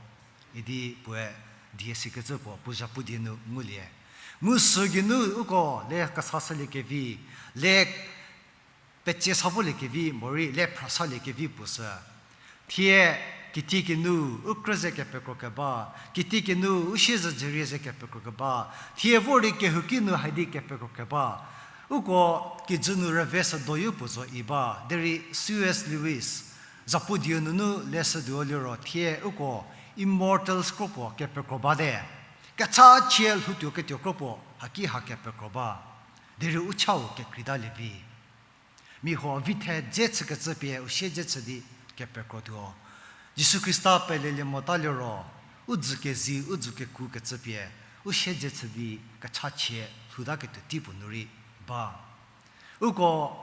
Idi puoe die sikecü puo puo zhapu die nu ngulie. Mu sü geinu uko le kesashüliekevi, le pecie sa voliekevi morei le phrasaliekevi puo sü. Thie kitiekinu u krü ze kepekrokeba, kitiekinu u siezedzürie ze kepekrokeba, thie vor di kehouki nu haidi kepekrokeba. Uko kijü nu rüve sü doyo puo zo i ba, derei C S Lewis, zapu dieu nunu leshüduo liro thie uko immortals kro puo kepekro bate. Kechachie lhoutuo ketuo kro puo haki ha kepekro ba. Derei u chau kekreitalievi. Mia huo vi thedze chükecü pie u siedze chü di kepekrotuo. Jisu Khrista pelelie mota liro, u dzü kezi, u dzü keku kecü pie, u siedze chü di kechachie lhoutaketuo tei puo nu rei ba. Uko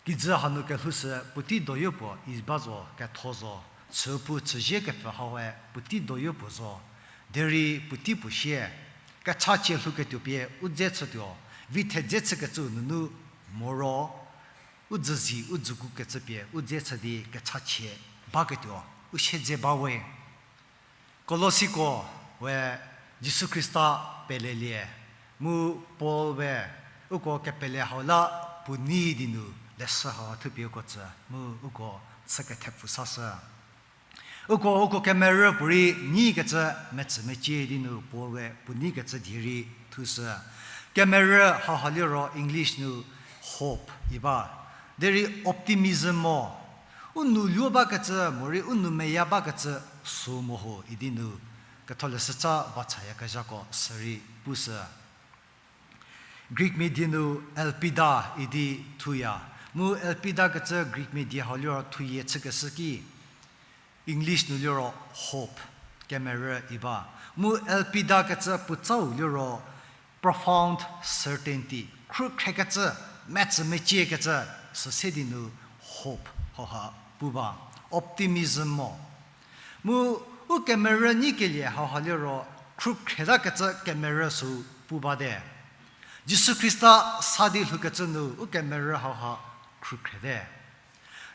kijü hanu kelhou sü puotei doyo puo i ba zo, ketho zo, chüpu chüzie kepfü haue puotei doyo puo zo, derei puotei puo sie, kechachie lhouketuo pie u dze chütuo, vi thedze chükecü nunu moro, u dzüzi u dzüku kecü pie u dze chü di kechachie baketuo, u siedze ba we. Kolosiko we Jisu Khrista pelelie, mu Paul we uko kepele hau la puo nei di nu leshü hau thupie uko tsü, mu uko chü kethepfu sashü. Uko, uko kemerü puorei nyikecü metsü mecie di nu Paul we puo neikecü die rei thushü. Kemerü hauha liro English nu hope i ba. Derei optimism mo. U nou luo bakecü, morei u nou meya bakecü sü mo ho idi nu Ketholeshütsa vachayakezhako sürei pushü. Greek mia die nu elpida idi thuya. Mu elpida kecü Greek mia die hau liro thuyie chükeshü ki, English nu liro hope, kemerü i ba. Mu elpida kecü puotsau liro profound certainty, khrükhrekecü, metsü meciekecü, süse di nu hope hauha pu ba, optimism mo. Mu u kemerü nyikelie hauha liro khrükhretakecü kemerü sü pu bate. Jisu Khrista sa di lhoukecü nu u kemerü hauha khrükhrete.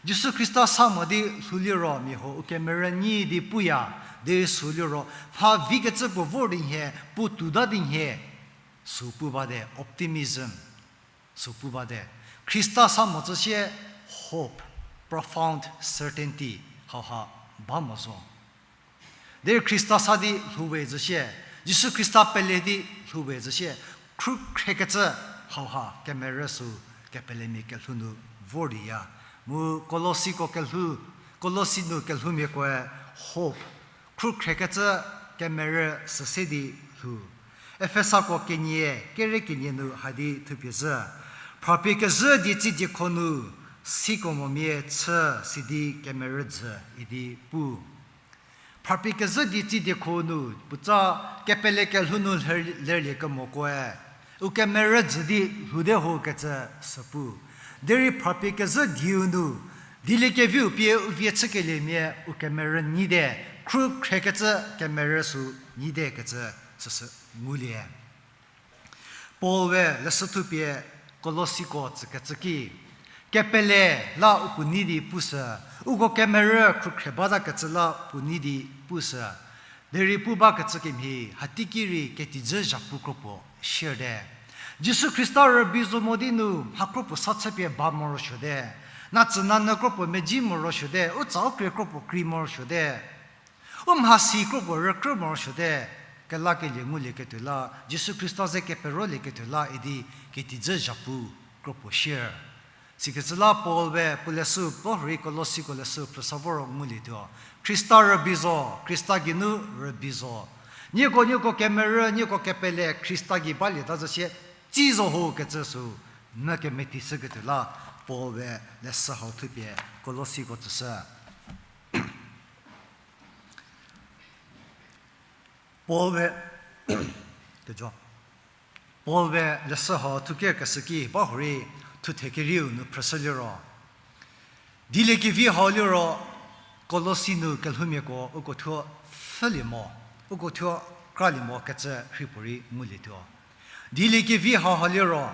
Jisu Khrista sa mo di lhou liro mia huo u kemerü nyi di puya, derei sü liro mha vikecü puo vor di nhie, puo touta di nhie, sü pu bate, optimism, sü pu bate. Khrista sa mo tsü sie hope, profound certainty hauha ba mo zo. Derei Khrista sa di lhou we zhü sie, Jisu Khrista pele di lhou we zhü sie, khrükhrekecü hauha kemerü sü kepelemia kelhou nu vor diya. Mu Kolosiko kelhou, Kolosi nu kelhoumiakoe hope, khrükhrekecü kemerü süse di lhou. Efesako kenie, kere kenie nu hadi thupie zhü. Phrapie kezhü di tsi diekho nu, siko momia chü sidi kemerü jü idi pu. Phrapie kezhü di tsi diekho nu, puotsa kepele kelhou nu ler-, lerlie kemokoe, u kemerü jü di lhoude ho kecü sü pu. Derei phrapie kezhü dieu nu, dieliekeviu pie u vie chükeliemia u kemerü nyite, khrükhrekecü kemerü sü nyite kecü süsü ngulie. Paul we leshü thupie Kolosiko tsükecü ki, kepele la u puo nei di pushü, uko kemerü khrükhre batakecü la puo nei di pushü. Derei pu bakecü kemhie, hateiki rei ketijü zhapu kropuo shierei te. Jisu Khrista rübei zo mo di nu mha kropuo sa chüpie ba morosuote. Natsü nanyü kropuo medzi morosuote, u tsa u krie kropuo krei morosuote. U mhasi kropuo rükrü morosuote, kelakelie ngulieketuo la, Jisu Khrista ze keperolieketuo la idi ketijü zhapu kropuo shier. Sikecü la Paul we puo leshü puo rei Kolosiko leshü phrüsa voro ngulietuo. Khrista rübei zo, Khrista geinu rübei zo. Nieko, nieko kemerü, nieko kepele Khrista gei balieta zhü sie, tsi zo ho kecü sü, nyü kemeteishüketuo la, Paul we leshü hau thupie Kolosiko tsüshü. Paul we, kejo. Paul we leshü hau thukerkeshü ki, ba hurei, thuthe kerieu nu phrüshü liro, dieliekevi hau liro, Kolosi nu kelhoumiako uko thuo pfhülie mo, uko thuo kralie mo kecü rheipuorei ngulietuo. Dieliekevi hau ha liro,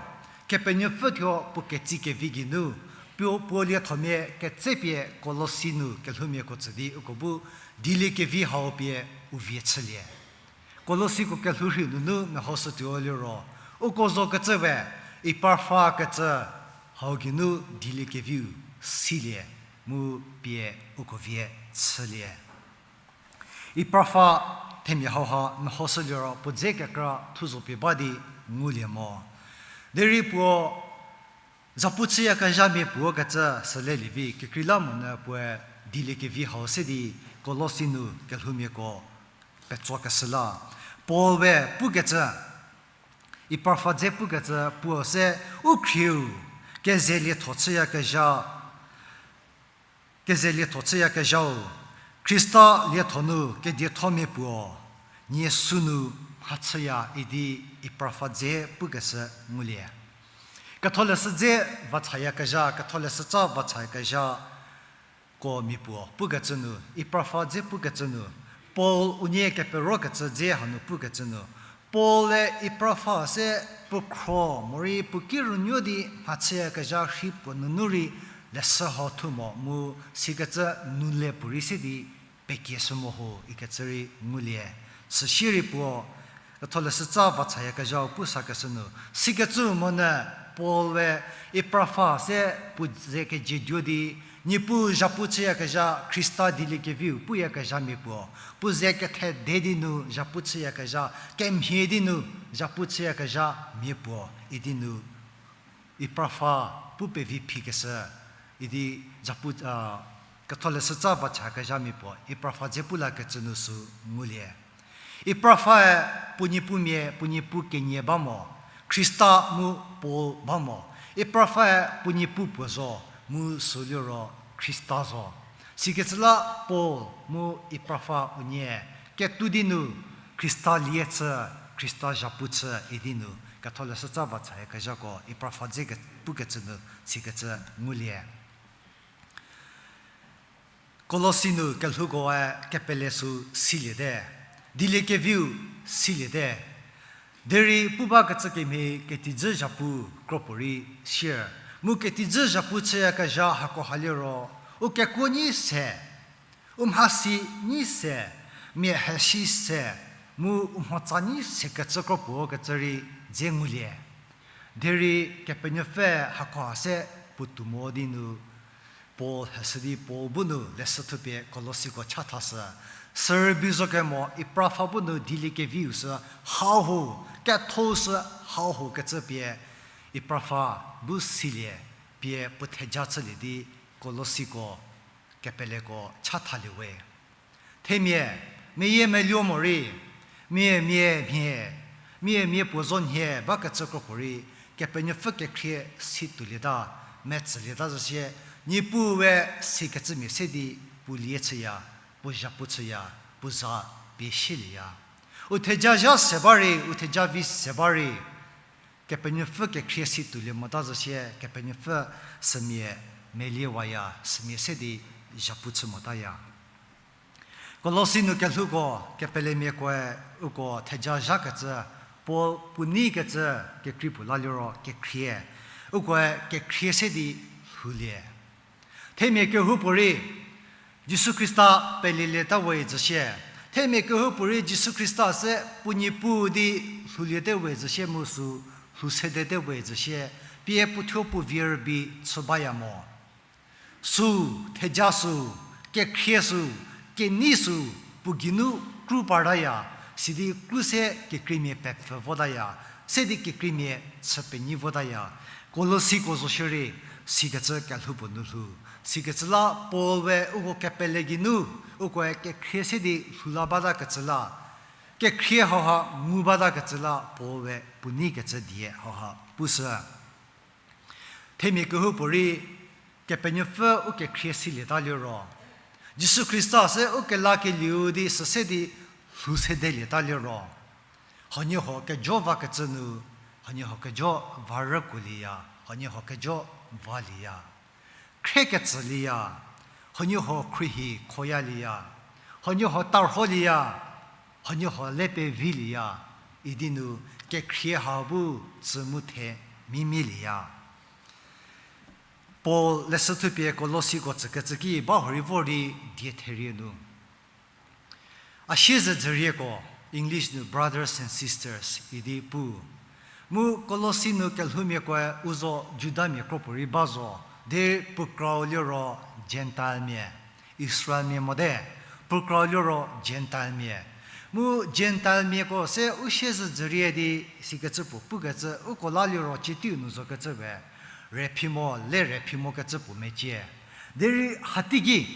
Kepenuopfü thuo puo ketsi kevi geinu, puo, puo liethomia ketsepie Kolosi nu kelhoumiako tsü di uko bu dieliekevi hau pie u vie chülie. Kolosiko kelhou rhei nunu mehoshütuo liro, uko zokecü we, Epafra kecü hau geinu dieliekeviu silie, mu pie uko vie chülie. Epafra themia hauha mehoshü liro puo dze kekra thuzopie ba di ngulie mo. Derei puo zhapu chüyakezhamia puo kecü sülelie vi kekreilamonyü puoe dieliekevi hau se di Kolosi nu kelhoumiako petsokeshü la. Paul we pukecü, Epafra dze pukecü puo se u khrieu, keze lietho chüyakezha, keze lietho chüyakezhau, Khrista lietho nu kediethomia puo, nie sünu mhachüya idi Epafra dze pukeshü ngulie. Ketholeshü dze vachayakezha, ketholeshütsa vachayakezha ko mia puo pukecü nu, Epafra dze pukecü nu, Paul unie keperokecü dze hanu pukecü nu, Paul-e Epafra se puo khro morei puo ki rünuo di mhachüyakezha rhi puo nunu rei leshü hau thu mo mu sikecü nu le puorei se di pekieshü mo ho ikecü rei ngulie. Süsie rei puo, ketholeshütsa vachayakezhau pu sakeshü nu, sikecü monyü Paul we Epafra se puo ze kejieduo di, Niepuu zhapu chüyakezha Khrista dieliekeviu puyakezhamia puo, puo ze kethede di nu zhapu chüyakezha, kemhie di nu zhapu chüyakezhamia puo idi nu Epafra pu pevi phikeshü idi zhapu, ketholeshütsa vachayakezhamia puo Epafra dze pu lakecü nu sü ngulie. Epafra-e puo niepumia, puo niepu kenie ba mo, Khrista mu Paul ba mo. Epafra-e puo niepu puo zo, mu sü liro Khrista zo. Sikecü la Paul mu Epafra unie ketou di nu Khrista lie chü, Khrista zhapu chü idi nu ketholeshütsa vachayakezhako Epafra dze ke-, pukecü nu sikecü ngulie. Kolosi nu kelhoukoe kepele sü siliete, dieliekeviu siliete. Derei pu bakecü kemhie ketijü zhapu kropuorei sier. Mu ketijü zhapu chüyakezha hakoha liro, u kekuo nyi se, u mhasi nyi se, mia hesi se, mu u mhotsa nyi sekecü kropuo kecü rei dze ngulie. Derei Kepenuopfü hakoha se puotou mo di nu, Paul heshü di Paul bu nu leshü thupie Kolosiko chathashü. Sürübei zo kemo Epafra bu nu dieliekeviu sü hau ho, ketho sü hau ho kecü pie Epafra bu silie pie puo theja chülie di Kolosiko kepeleko chathalie we. Themia, meyiemeluo morei, mia mia mhie, mia mia puo zo nhie bakecü kropuorei, Kepenuopfü kekhrie si toulieta, metsülieta zhüsie, Niepuu we sikecümia se di puo lie chüya, puo zhapu chüya, puo za pie sielieya. U theja zha se ba rei, u theja vi se ba rei, Kepenuopfü kekhrie si toulie mota zhüsie, Kepenuopfü sümia meliewaya, sümia se di zhapu chü motaya. Kolosi nu kelhouko, kepelemiakoe, uko theja zhakecü, Paul puo neikecü kekrei puo la liro kekhrie, ukoe kekhrie se di lhoulie. Themia kehoupuorei, Jisu Khrista pelelieta we zhüsie. Themia kehoupuorei Jisu Khrista se puo Niepuu di lhouliete we zhüsie mu sü lhou sedete we zhüsie. Pie puothuo puo vie rübei chü baya mo. Sü, theja sü, kekhrie sü, kenei sü, puo geinu kru partaya, sidi kru se kekreimia pepfü votaya, se di kekreimia chü penyi votaya. Kolosiko zo shierei, sikecü kelhou puo nu lhou. Sikecü la Paul we uko kepele geinu, ukoe kekhrie se di lhou la batakecü la, kekhrie hauha ngu batakecü la Paul we puo neikecü die hauha pushü. Themia kehoupuorei Kepenuopfü u kekhrie silieta liro, Jisu Khrista se u kelakelieu di süse di lhou sedelieta liro, huoniehuo kejo vakecü nu, Huoniehuo kejo varükuolieya, huoniehuo kejo valieya. Khriekecülieya, huoniehuo khruohi khoyalieya, huoniehuo tarholieya, huoniehuo le pevilieya, idi nu kekhrie hau bu tsü mu the mimielieya. Paul leshü thupie Kolosiko tsükecü ki ba hurei vor di die therie nu. A siezedzürieko, English nu brothers and sisters idi pu. Mu Kolosi nu kelhoumiakoe u zo Judamia kropuorei ba zo, derei puo krau liro Gentilemia, Israelmia mote, puo krau liro Gentilemia. Mu Gentilemiako se u siezedzürie di sikecü puo pukecü, uko la liro citeiu nu zokecü we, rephimo, le rephimo kecü puo mecie. Derei hateiki,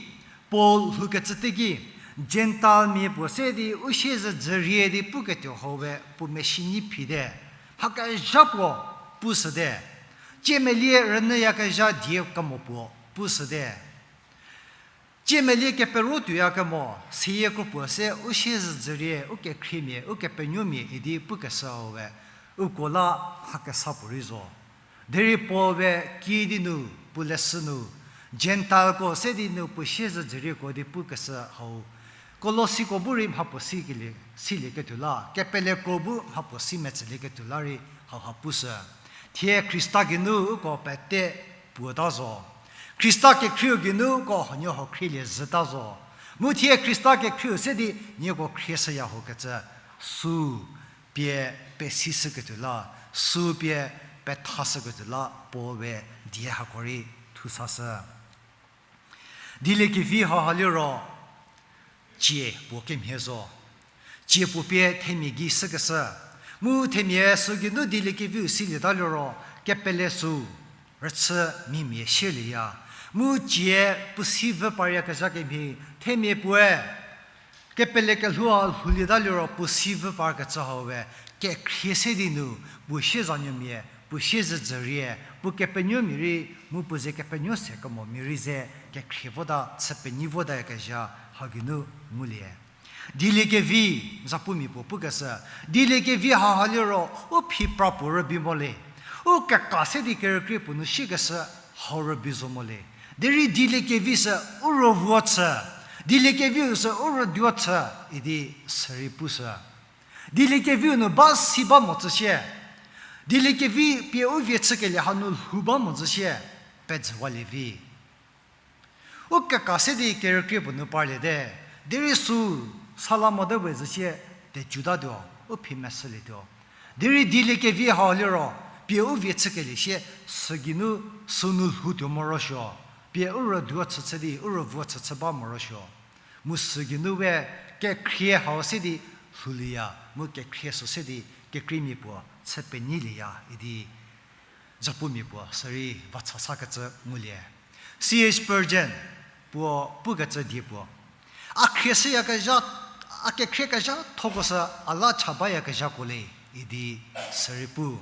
Paul lhoukecü teiki, Gentilemia puo se di u siezedzürie di puketuo hau we puo mesinyi phite, mha kezha puo pushüte, ciemelie rünyüyakezha die kemo puo pushüte. Ciemelie kepero tuoyakemo, seyie kropuo se u siezedzürie, u kekhriemia, u kepenuomia idi pukeshü hau we, uko la mha kesa puorei zo. Derei Paul we kiüdi nu, puo leshü nu, Gentileko se di nu puo siezedzürieko di pukeshü hau, Kolosiko bu rei mhapuo sikelie, silieketuo la, kepeleko bu mhapuo si metsülieketuo la rei hauha pushü. Thie Khrista geinu uko pete puota zo. Khrista kekhrieu geinu uko huoniehuo khrielie zhüta zo. Mu thie Khrista kekhrieu se di nieko khrieshüya hokecü, sü pie pesishüketuo la, sü pie pethashüketuo la, Paul we die hako rei thusashü. Dieliekevi hauha liro, tsie puo kemhie zo. Tsie puo pie themia gei shükeshü. Mu themia sü geinu dieliekeviu silieta liro, kepele sü rüchü mimia sielieya. Mu tsie puo si vü paryakezha kemhie, themia puoe kepele kelhoua lhoulieta liro puo si vü parkecü hau we, kekhrie se di nu, puo siezanuomia, puo siezedzürie, puo kepenuomia rei, mu puo ze kepenuo se kemomia rei ze kekhrie vota, chü penyi votayakezha hau geinu ngulie. Dieliekevi, zapumia puo pukeshü, dieliekevi hauha liro u phi pra puo rübei mo le. U keka se di kerükrie puo nu siekeshü hau rübei zo mo le. Derei dieliekevi sü u rüvuo chü, dieliekeviu sü u rüduo chü, idi sürei pushü. Dieliekeviu nu ba si ba mo tsü sie, dieliekevi pie u vie chükelie hanu lhou ba mo tsü sie, pejüwalie vi. U keka se di kerükrie puo nu parliete, derei sü sala mote we zhü sie, tejutatuo, u phi meshülietuo. Derei dieliekevi hau liro, pie u vie chükelie sie, sü geinu, sünu lhoutuo morosuo, pie u rüduo chü chü di, u rüvuo chü chü ba morosuo. Mu sü geinu we kekhrie hau se di lhoulieya, mu kekhrie sü se di kekreimia puo chü penyilieya idi zapumia puo sürei vacha sakecü ngulie. C H Spurgeon puo pukecü die puo, a khrieshüyakezha, a kekhrie kezhathoko sü a la cha bayakezhako le idi sürei pu.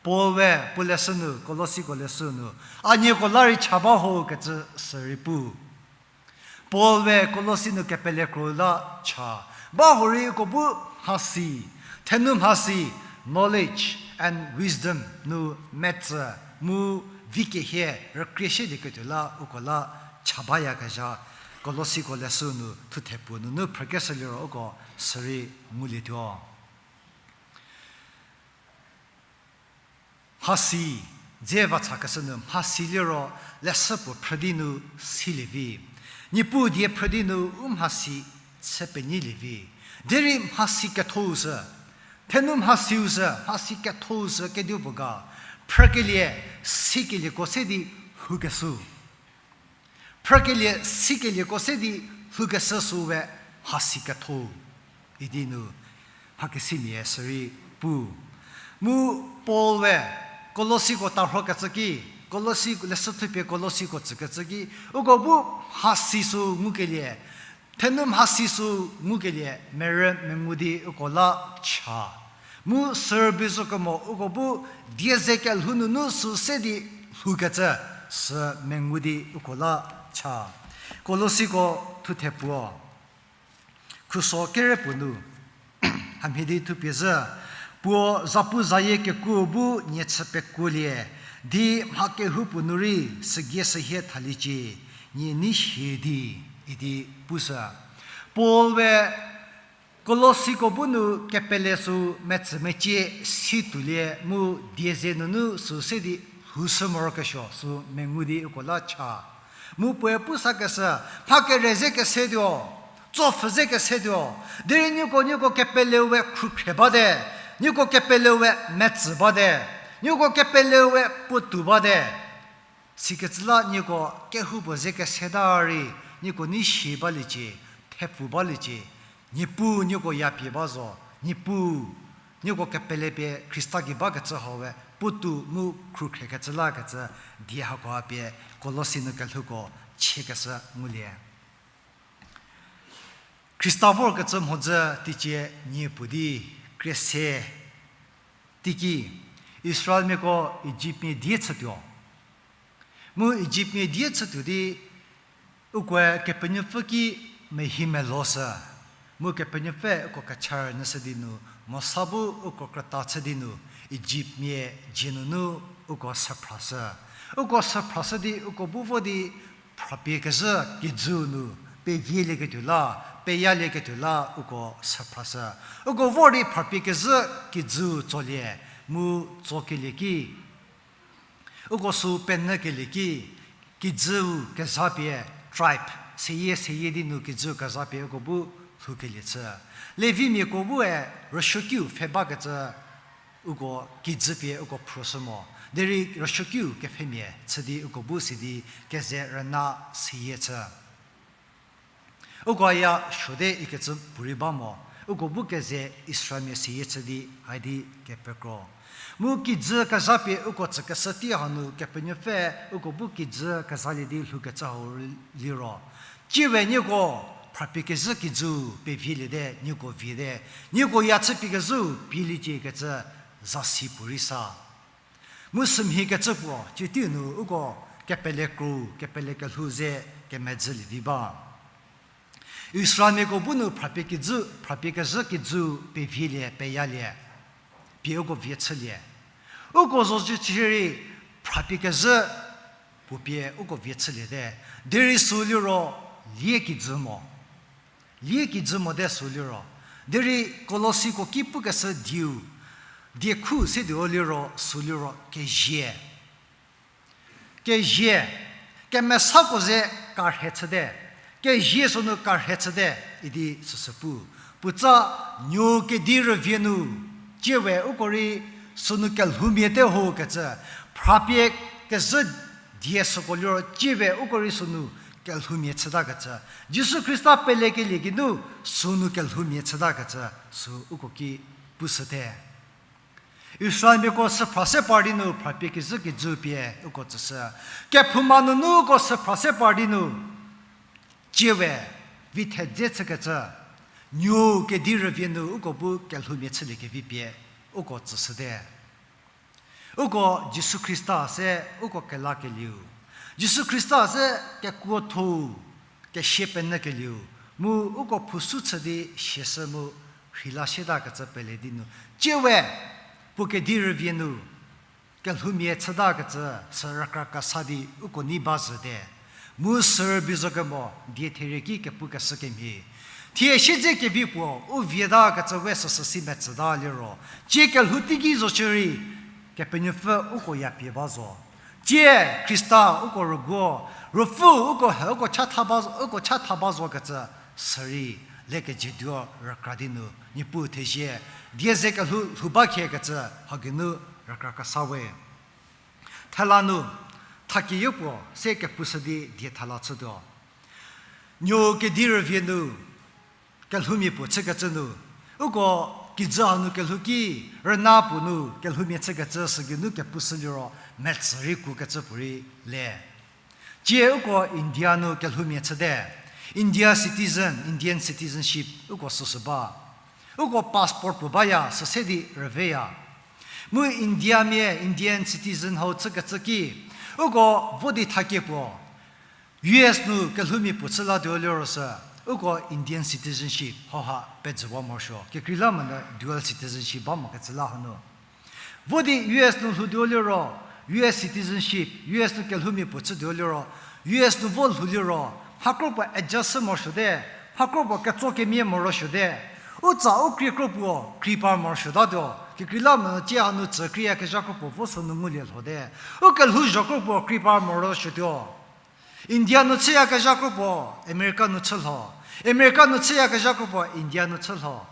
Paul we puo leshü nu, Kolosiko leshü nu, a nieko la rei cha ba ho kecü sürei pu. Paul we Kolosi nu kepele kro la cha. Ba hurei uko bu mhasi, thenou mhasi, knowledge and wisdom nu metsü mu vi kehie rükrie shielieketuo la uko la cha bayakezha, Kolosiko leshü nu thuthe puo nunu phrükeshü liro uko sürei ngulietuo. Mhasi, dze vachakeshü nu mhasi liro leshü puo phrü di nu silie vi. Niepuu die phrü di nu u mhasi chü penyilie vi. Derei mhasi kethou sü, thenou mhasiu sü, mhasi kethou sü kedipuo ga, phrükelie, sikelieko se di lhoukeshü. Phrükelie, sikelieko se di lhoukeshü sü we mhasi kethou idi nu mhakesimia sürei pu. Mu Paul we Kolosiko tarhokecü ki, Kolosi leshü thupie Kolosiko tsükecü ki, uko bu mhasi sü ngukelie, thenou mhasi sü ngukelie merü mengu di uko la cha. Mu sürübei zo kemo uko bu die ze kelhou nunu sü se di lhoukecü sü mengu di uko la cha. Kolosiko thuthe puo, khuso kere puo nu, hamhie di thupie zhü, Puo zapu zayie kekuo bu nie chü pekuolie, di mha kehoupuo nu rei sügie sühie thaliecie, nie nei shie di, idi pushü. Paul we Kolosiko bu nu kepele sü metsümecie si tuolie mu die ze nunu sü se di lhoushü morokesuo sü mengu di uko la cha. Mu puoe pusakeshü, mha kere ze kesetuo, tsopfhü ze kesetuo, derei nieko, nieko kepeleu we khrukhre bate, nieko kepeleu we metsü bate, nieko kepeleu we puotou bate. Sikecü la nieko kehoupuo ze keseta rei, nieko nei shie baliecie, thepfu baliecie, Niepuu nieko yapie ba zo, Niepuu, nieko kepele pie Khrista gei bakecü hau we puotou mu khrukhrekecü lakecü die hako pie Kolosi nu kelhouko chiekeshü ngulie. Khrista vorkecü mhodzü teicie nie puo di krie se teiki, Israelmiako Ijiptmia die chütuo. Mu Ijiptmia die chütuo di, ukoe Kepenuopfü ki mehi meloshü. Mu Kepenuopfü uko kecha rünyüshü di nu, Mosa bu uko krüta chü di nu, Ijiptmia dzie nunu uko süphrashü. Uko süphrashü di uko bu vo di phrapie kezhü kijü nu, pevielieketuo la, peyalieketuo la uko süphrashü. Uko vor di phrapie kezhü kijü tsolie, mu tsokelie ki, uko sü penyükelie ki, kijüu kezha pie, tribe, seyie seyie di nu kijüu kezha pie uko bu lhoukelie chü. Levimiako bue rüsuokiu pfhe bakecü uko kijü pie uko phrüshü mo. Derei rüsuokiu kepfhemia chü di uko bu sidi keze rüna seyie chü. Uko ya suote ikecü puorei ba mo, uko bu keze Israelmia seyie chü di haidi kepekro. Mu kijü kezha pie uko tsükeshü tei hanu Kepenuopfü uko bu kijü kezhalie di lhoukecü hau liro, tsie we nieko phrapie kezhü kijü pevieliete, nieko viete, nieko ya chüpie kezhü pieliecie kecü zasi puorei sa. Mu sümhie kecü puo, tsie tei nu uko kepele kro, kepele kelhou ze kemedzülie vi ba. Israelmiako bu nu phrapie kijü, phrapie kezhü kijü pevielie, peyalie, pie uko vie chülie. Uko zocü chierei phrapie kezhü puo pie uko vie chüliete. Derei sü liro lie kijü mo. Lie kijü mote sü liro. Derei Kolosiko ki pukeshü dieu, diekhu se di liro sü liro kezie. Kezie, kemesako ze karhe chüte, kezie sünu karhe chüte, idi süsü pu. Puotsa nuo kedi rüvie nu, tsie we uko rei sünu kelhoumiate ho kecü, phrapie kezhü die süko liro tsie we uko rei sünu kelhoumia chütakecü. Jisu Khrista pelekelie geinu sünu kelhoumia chütakecü, sü uko ki pushüte. Israelmiako süphrase par di nu phrapie kezhü kijü pie uko tsüshü. Kephouma nunu uko süphrase par di nu, tsie we, vi thedze chükecü, nuo kedi rüvie nu uko bu kelhoumia chüliekevi pie uko tsüshüte. Uko Jisu Khrista se uko kelakelieu, Jisu Khrista se kekuothou, kesie penyükelieu, mu uko phusu chü di siashü mu rheila sietakecü pele di nu, tsie we, puo kedi rüvie nu kelhoumia chütakecü sü rükra kesa di uko nei ba zhüte. Mu sürübei zo kemo die therie ki kepukeshü kemhie, thie siedze kevi puo u vietakecü we süsü si metsüta liro, tsie kelhou teiki zo shierei, Kepenuopfü uko yapie ba zo. Tsie Khrista uko rüguo, Ruopfü uko he uko chatha ba, uko chatha ba zokecü sürei, le kejieduo rükra di nu Niepuu thezie, die ze kelhou lhou ba khiekecü hagei nu rükra kesa we. Thela nu, thakie yopuo se kepushü di die thela chütuo. Nuo kedi rüvie nu kelhoumia puo chükecü nu, uko kijü hanu kelhou ki, rüna puo nu kelhoumia chükecü sügeinu kepushü liro metsü rei kukecü puorei le. Tsie uko India nu kelhoumia chüte. India citizen, Indian citizenship uko süsü ba. Uko passport puo baya, süse di rüveya. Mu Indiamia, Indian citizen hau chükecü ki, uko vo di thakie puo U S nu kelhoumia puo chü latuo liro sü, Uko Indian citizenship hauha pejüwa morosuo. Kekreilamonyü dual citizenship ba mokecü la hanu. Vo di U S nu lhoutuo liro, U S citizenship, U S nu kelhoumia puo chütuo liro, U S nu vo lhou liro, mha kro puo adjust morosuote, mha kro puo ketso kemia morosuote. U tsa u krie kro puo, krie par morosuotatuo. Kekreilamonyü tie hanu tsü krieyakezha kro puo vo sünu ngulie lhote. U kelhouzho kro puo, krie par morosuotuo. India nu chüyakezha kro puo, America nu chü lho. America nu chüyakezha kro puo, India nu chü lho.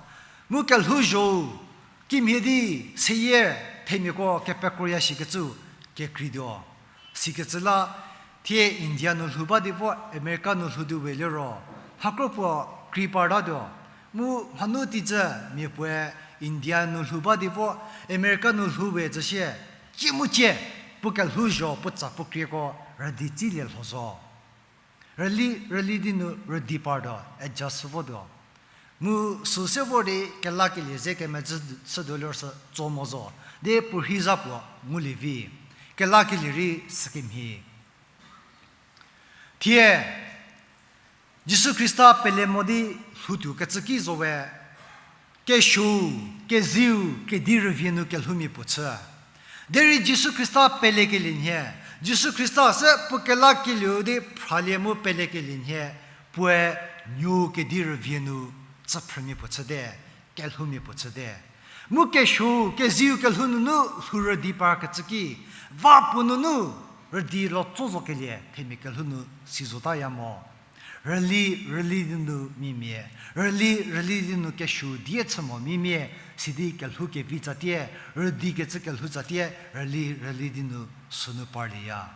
Mu kelhouzho-u, kimhie di seyie themiako kepekroya shikecü kekreituo. Sikecü la, thie India nu lhou ba di vo America nu lhoutuo we liro, mha kro puo krie partatuo. Mu mhanu tizü mia puoe India nu lhou ba di vo America nu lhou we tsüsie, cie mu cie, puo kelhouzho puo tsa puo krieko rüdi tsilie lho zo. Rüli, rüli di nu rüdi partuo, adjust votuo. Mu süse vor di kelakelie ze kemezhü chütuo liro sü tso mo zo. Di puo rhei za puo ngulie vi. Kelakelie rei sükemhie. Thie, Jisu Khrista pele mo di lhoutuo kecü ki zo we, kesuou, keziu, kedi rüvie nu kelhoumia puo chü. Derei Jisu Khrista pelekelie nhie, Jisu Khrista se puo kelakelieu di phralie mu pelekelie nhie, puoe nuou kedi rüvie nu tsüphrümia puo chüte, kelhoumia puo chüte. Mu kesuou, keziu kelhou nunu lhou rüdi parkecü ki, va puo nunu rüdi lotso zokelie themia kelhou nu si zotaya mo. Rüli, rüli di nu mimia, rüli, rüli di nu kesuou die chü mo mimia, sidi kelhou kevi tsatie, rüdikecü kelhou tsatie, rüli, rüli di nu sünu parlieya.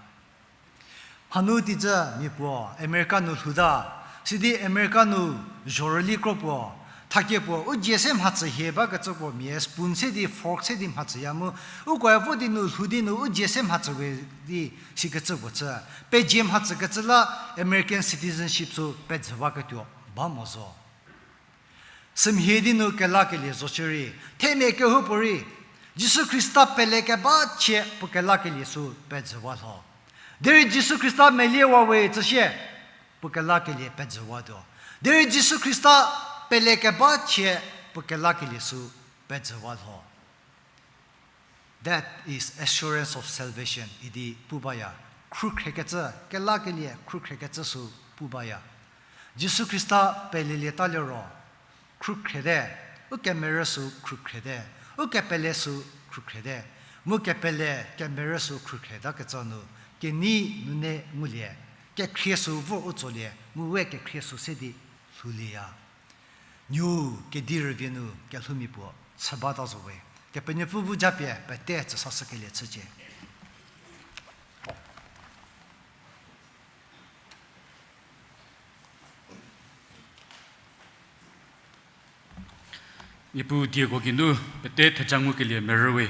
Hanu tizü mia puo America nu lhouta, sidi America nu zhorüli kro puo, thakie puo u dzie se mhatsü hie bakecü puo mia spoon se di fork se di mhatsüya mu, ukoe vo di nu lhou di nu u dzie se mhatsü we di sikecü puo chü. Pezie mhatsükecü la American citizenship sü pejüwaketuo ba mo zo. Sümhie di nu kelakelie zo shierei, themia kehoupuorei, Jisu Khrista pele keba chie puo kelakelie sü pejüwa lho. Derei Jisu Khrista meliewa we tsüsie, puo kelakelie pejüwatuo. Derei Jisu Khrista pele keba chie puo kelakelie sü pejüwa lho. That is assurance of salvation idi pu baya. Khrükhrekecü, kelakelie khrükhrekecü sü pu baya. Jisu Khrista pelelieta liro, khrükhriete, u kemerü sü khrükhriete, u kepele sü khrükhriete, mu kepele kemerü sü khrükhrieta kecü nu, kenei nune ngulie, kekhrie sü vor u tsolie, mu we kekhrie sü se di lhoulieya. Nuou kedi rüvie nu kelhoumia puo chü bata zo we. Kepenuopfü bu japie pete tsüsashükelie chücie. Niepuu dieko geinu pete theja ngukelie merüwe.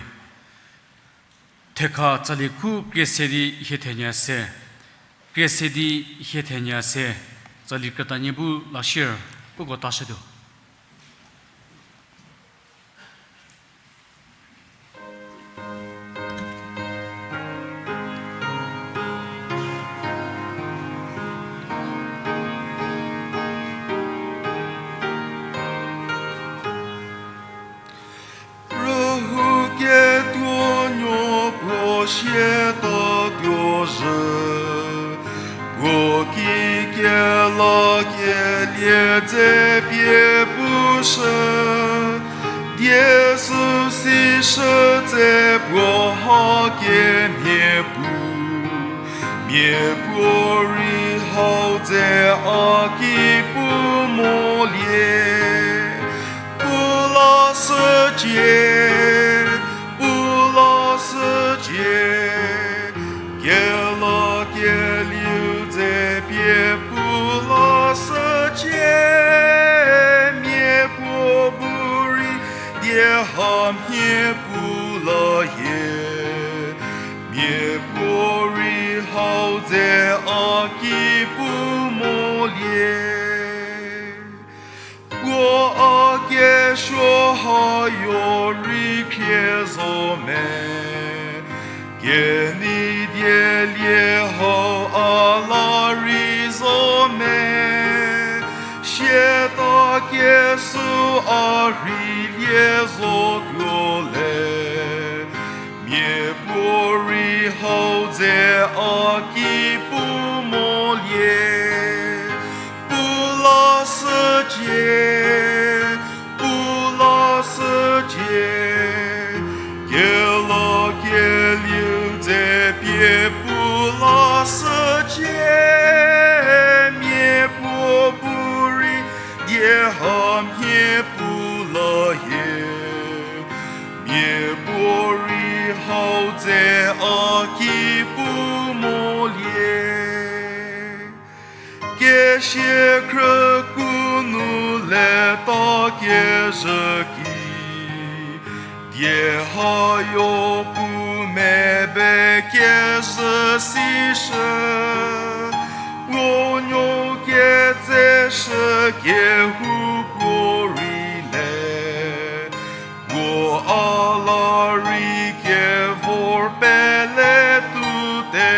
Thekha tsali khu krie se di hie thenie se, krie se di hie thenie se, tsali krütanie bu lashir, uko tashütuo. Rühouketuo nuo puo sietatuo zhü, puo ki kelakelie dze pie pushü, die süsishü dze puo ha kemhie pu. Miapuorei hau dze a ki pu molie, pu lashücie, pu lashücie, kelakelieu dze pie pu lashücie, miapuo bu rei die hamhie pu la hie. Miapuorei hau dze a ki pu molie. Puo a kesuo hayo rei khrie zo me, kenei dielie hau a la rei zo me, Ze a ki pu molie, pu la shücie, pu la shücie, kela kelieu dze pie pu la shücie, miapuo bu rei die hamhie pu la hie. Miapuorei hau dze a ki pu molie. Kesia khrüku nu leta kezhü ki, die hayo pu mebe kezhü sishü, puo nuo ketseshü kehoupuorei le, puo a la rei kevor pele tute.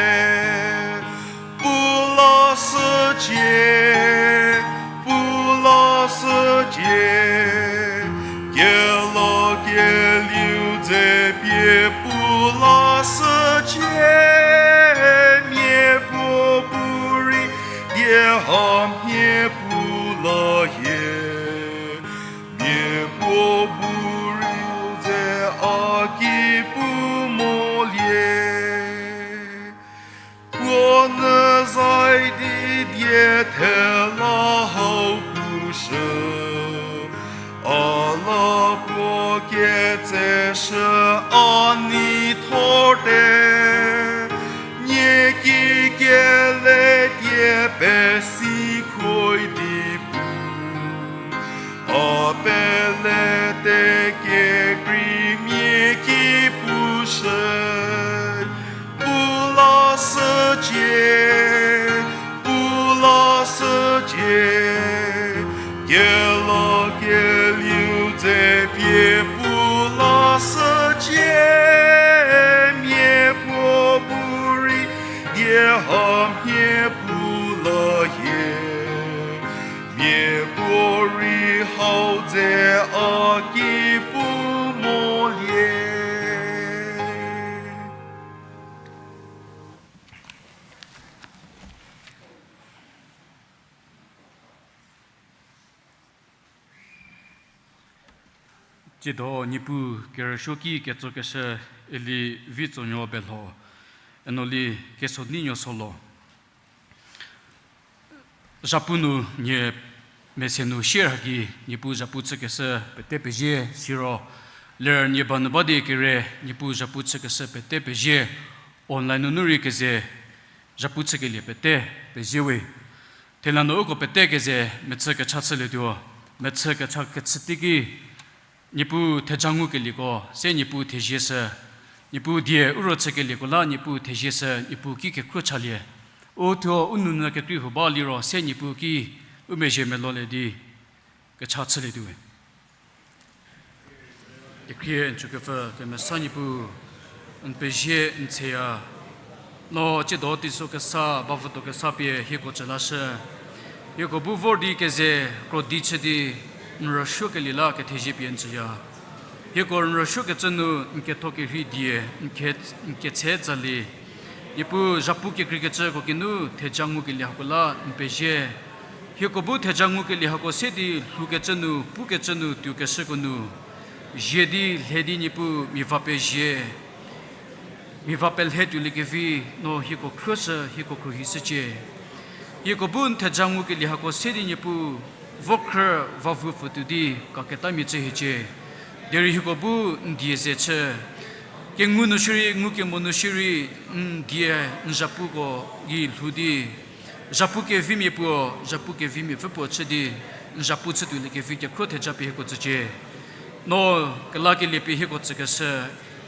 Pu la shücie, pu la shücie, kela kelieu dze pie pu la shücie, miapuo bu rei die hamhie pu la hie. Miapuo bu rei dze a ki pu molie. Puo nyü zai di die thela hau pushü, a la puo ketseshü a nei thorte, nie ki kele die pesi khruohi di pu, a pele te kekreimia ki pushü, pu la shücie, pu la shücie, kela keliu dze pie pu la shücie, miapuo bu rei die hamhie pu la hie. Miapuorei hau dze a ki pu molie. Tsiedo Niepuu kerüsuoki ketsokeshü Eli Vitsonuo Belho, eno li Kesonienuo Solo. Zhapu nu nie mese nu share haki Niepuu zhapu chükeshü pete pezie siro, ler nie ba nu ba di kere Niepuu zhapu chükeshü pete pezie, online nunu rei keze zhapu chükelie pete pezie we. Thela nu uko pete keze mechü kecha chülietuo, mechü kecha kechü teiki Niepuu theja ngukelieko se Niepuu thezieshü, Niepuu die u ro chükelieko la Niepuu thezieshü, Niepuu ki kekhruo chalie. U thuo u nounyü kekrei huo ba liro se Niepuu ki u mezhie melolie di kecha chülietuo we. Kekhrie n chükepfü kemesa Niepuu, n pezie n tsheya. No tsiedo teiso kesa, bavüdo kesa pie hieko tsü lashü. Hieko bu vor di keze, krodi chü di, n rüsuokelie la kethezie pie n tsüya. Hieko n rüsuokecü nu n ketho kerhei die, n ke-, n ketse tsali. Niepuu zhapu kekreikecüko kinu theja ngukelie hako la n pezie. Hieko bu theja ngukelie hako se di lhoukecü nu, pukecü nu, tuokeshüko nu zie di lhe di Niepuu mia va pezie, mia va pelhe tuoliekevi, no hieko khruoshü, hieko khruohishücie. Hieko bu n theja ngukelie hako se di Niepuu vokhrü vavu pfütuo di kaketamia chü hiecie. Derei hieko bu n die ze chü. Kengu nu shierei, ngukemo nu shierei, n die, n zhapuko gei lhou di zhapu kevimia puo, zhapu kevimia pfü puo chü di n zhapu chütuoliekevi kekhruo theja pie hieko tsücie. No kelakelie pie hieko tsükeshü,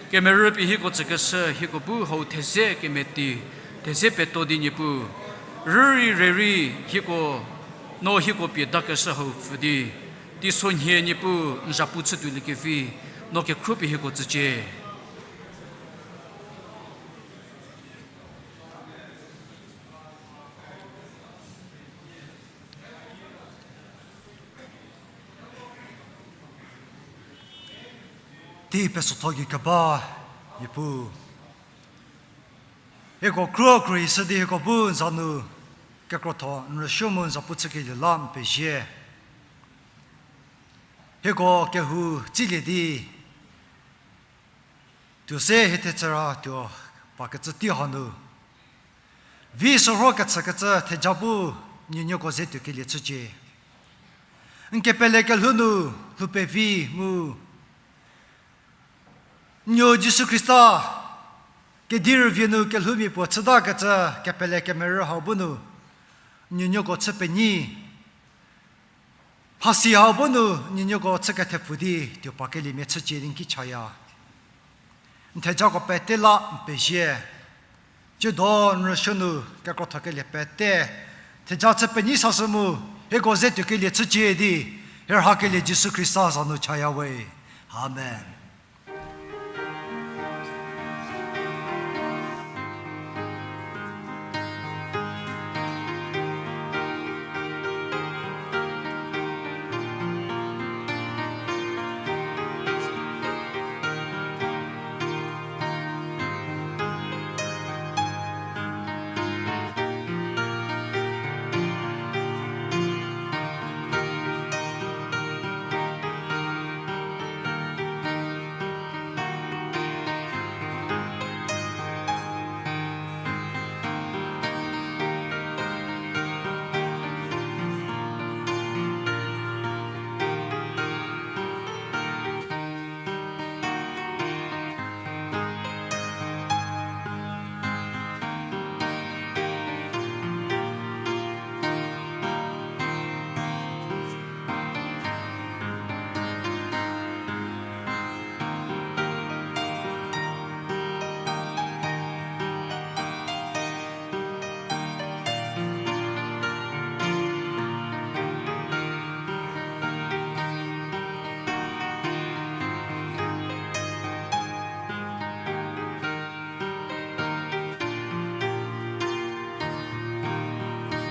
kemerü pie hieko tsükeshü, hieko bu hau theze kemeti, theze peto di Niepuu, rürei rei rei hieko, no hieko pie dakeshü hau pfü di, teisonhie Niepuu n zhapu chütuoliekevi, no kekhruo pie hieko tsücie. Tei pesotho gei keba, Niepuu. Hieko kro kro ishü di hieko bu n za nu kekrotho n rüsuo mu n za pu chükelie la n pezie. Hieko kehou tsilie di, tuo se hie thechüra tuo pakecü tei hanu vi sorho kechükecü theja bu nuonuoko ze tuokelie chücie. N kepele kelhou nu lhou pevi mu nuo Jisu Khrista kedi rüvie nu kelhoumia puo chütakecü kepele kemerü hau bu nu nuonuoko chü penyi, mhasi hau bu nu nuonuoko chü kethepfu di tuo pakeliemia chücie di n ki chaya. N thejako pete la n pezie. Tsiedo n rüsuo nu kekrothokelie pete theja chü penyi sashü mu hieko ze tuokelie chücie di, hie rhakelie Jisu Khrista za nu chaya we. Amen.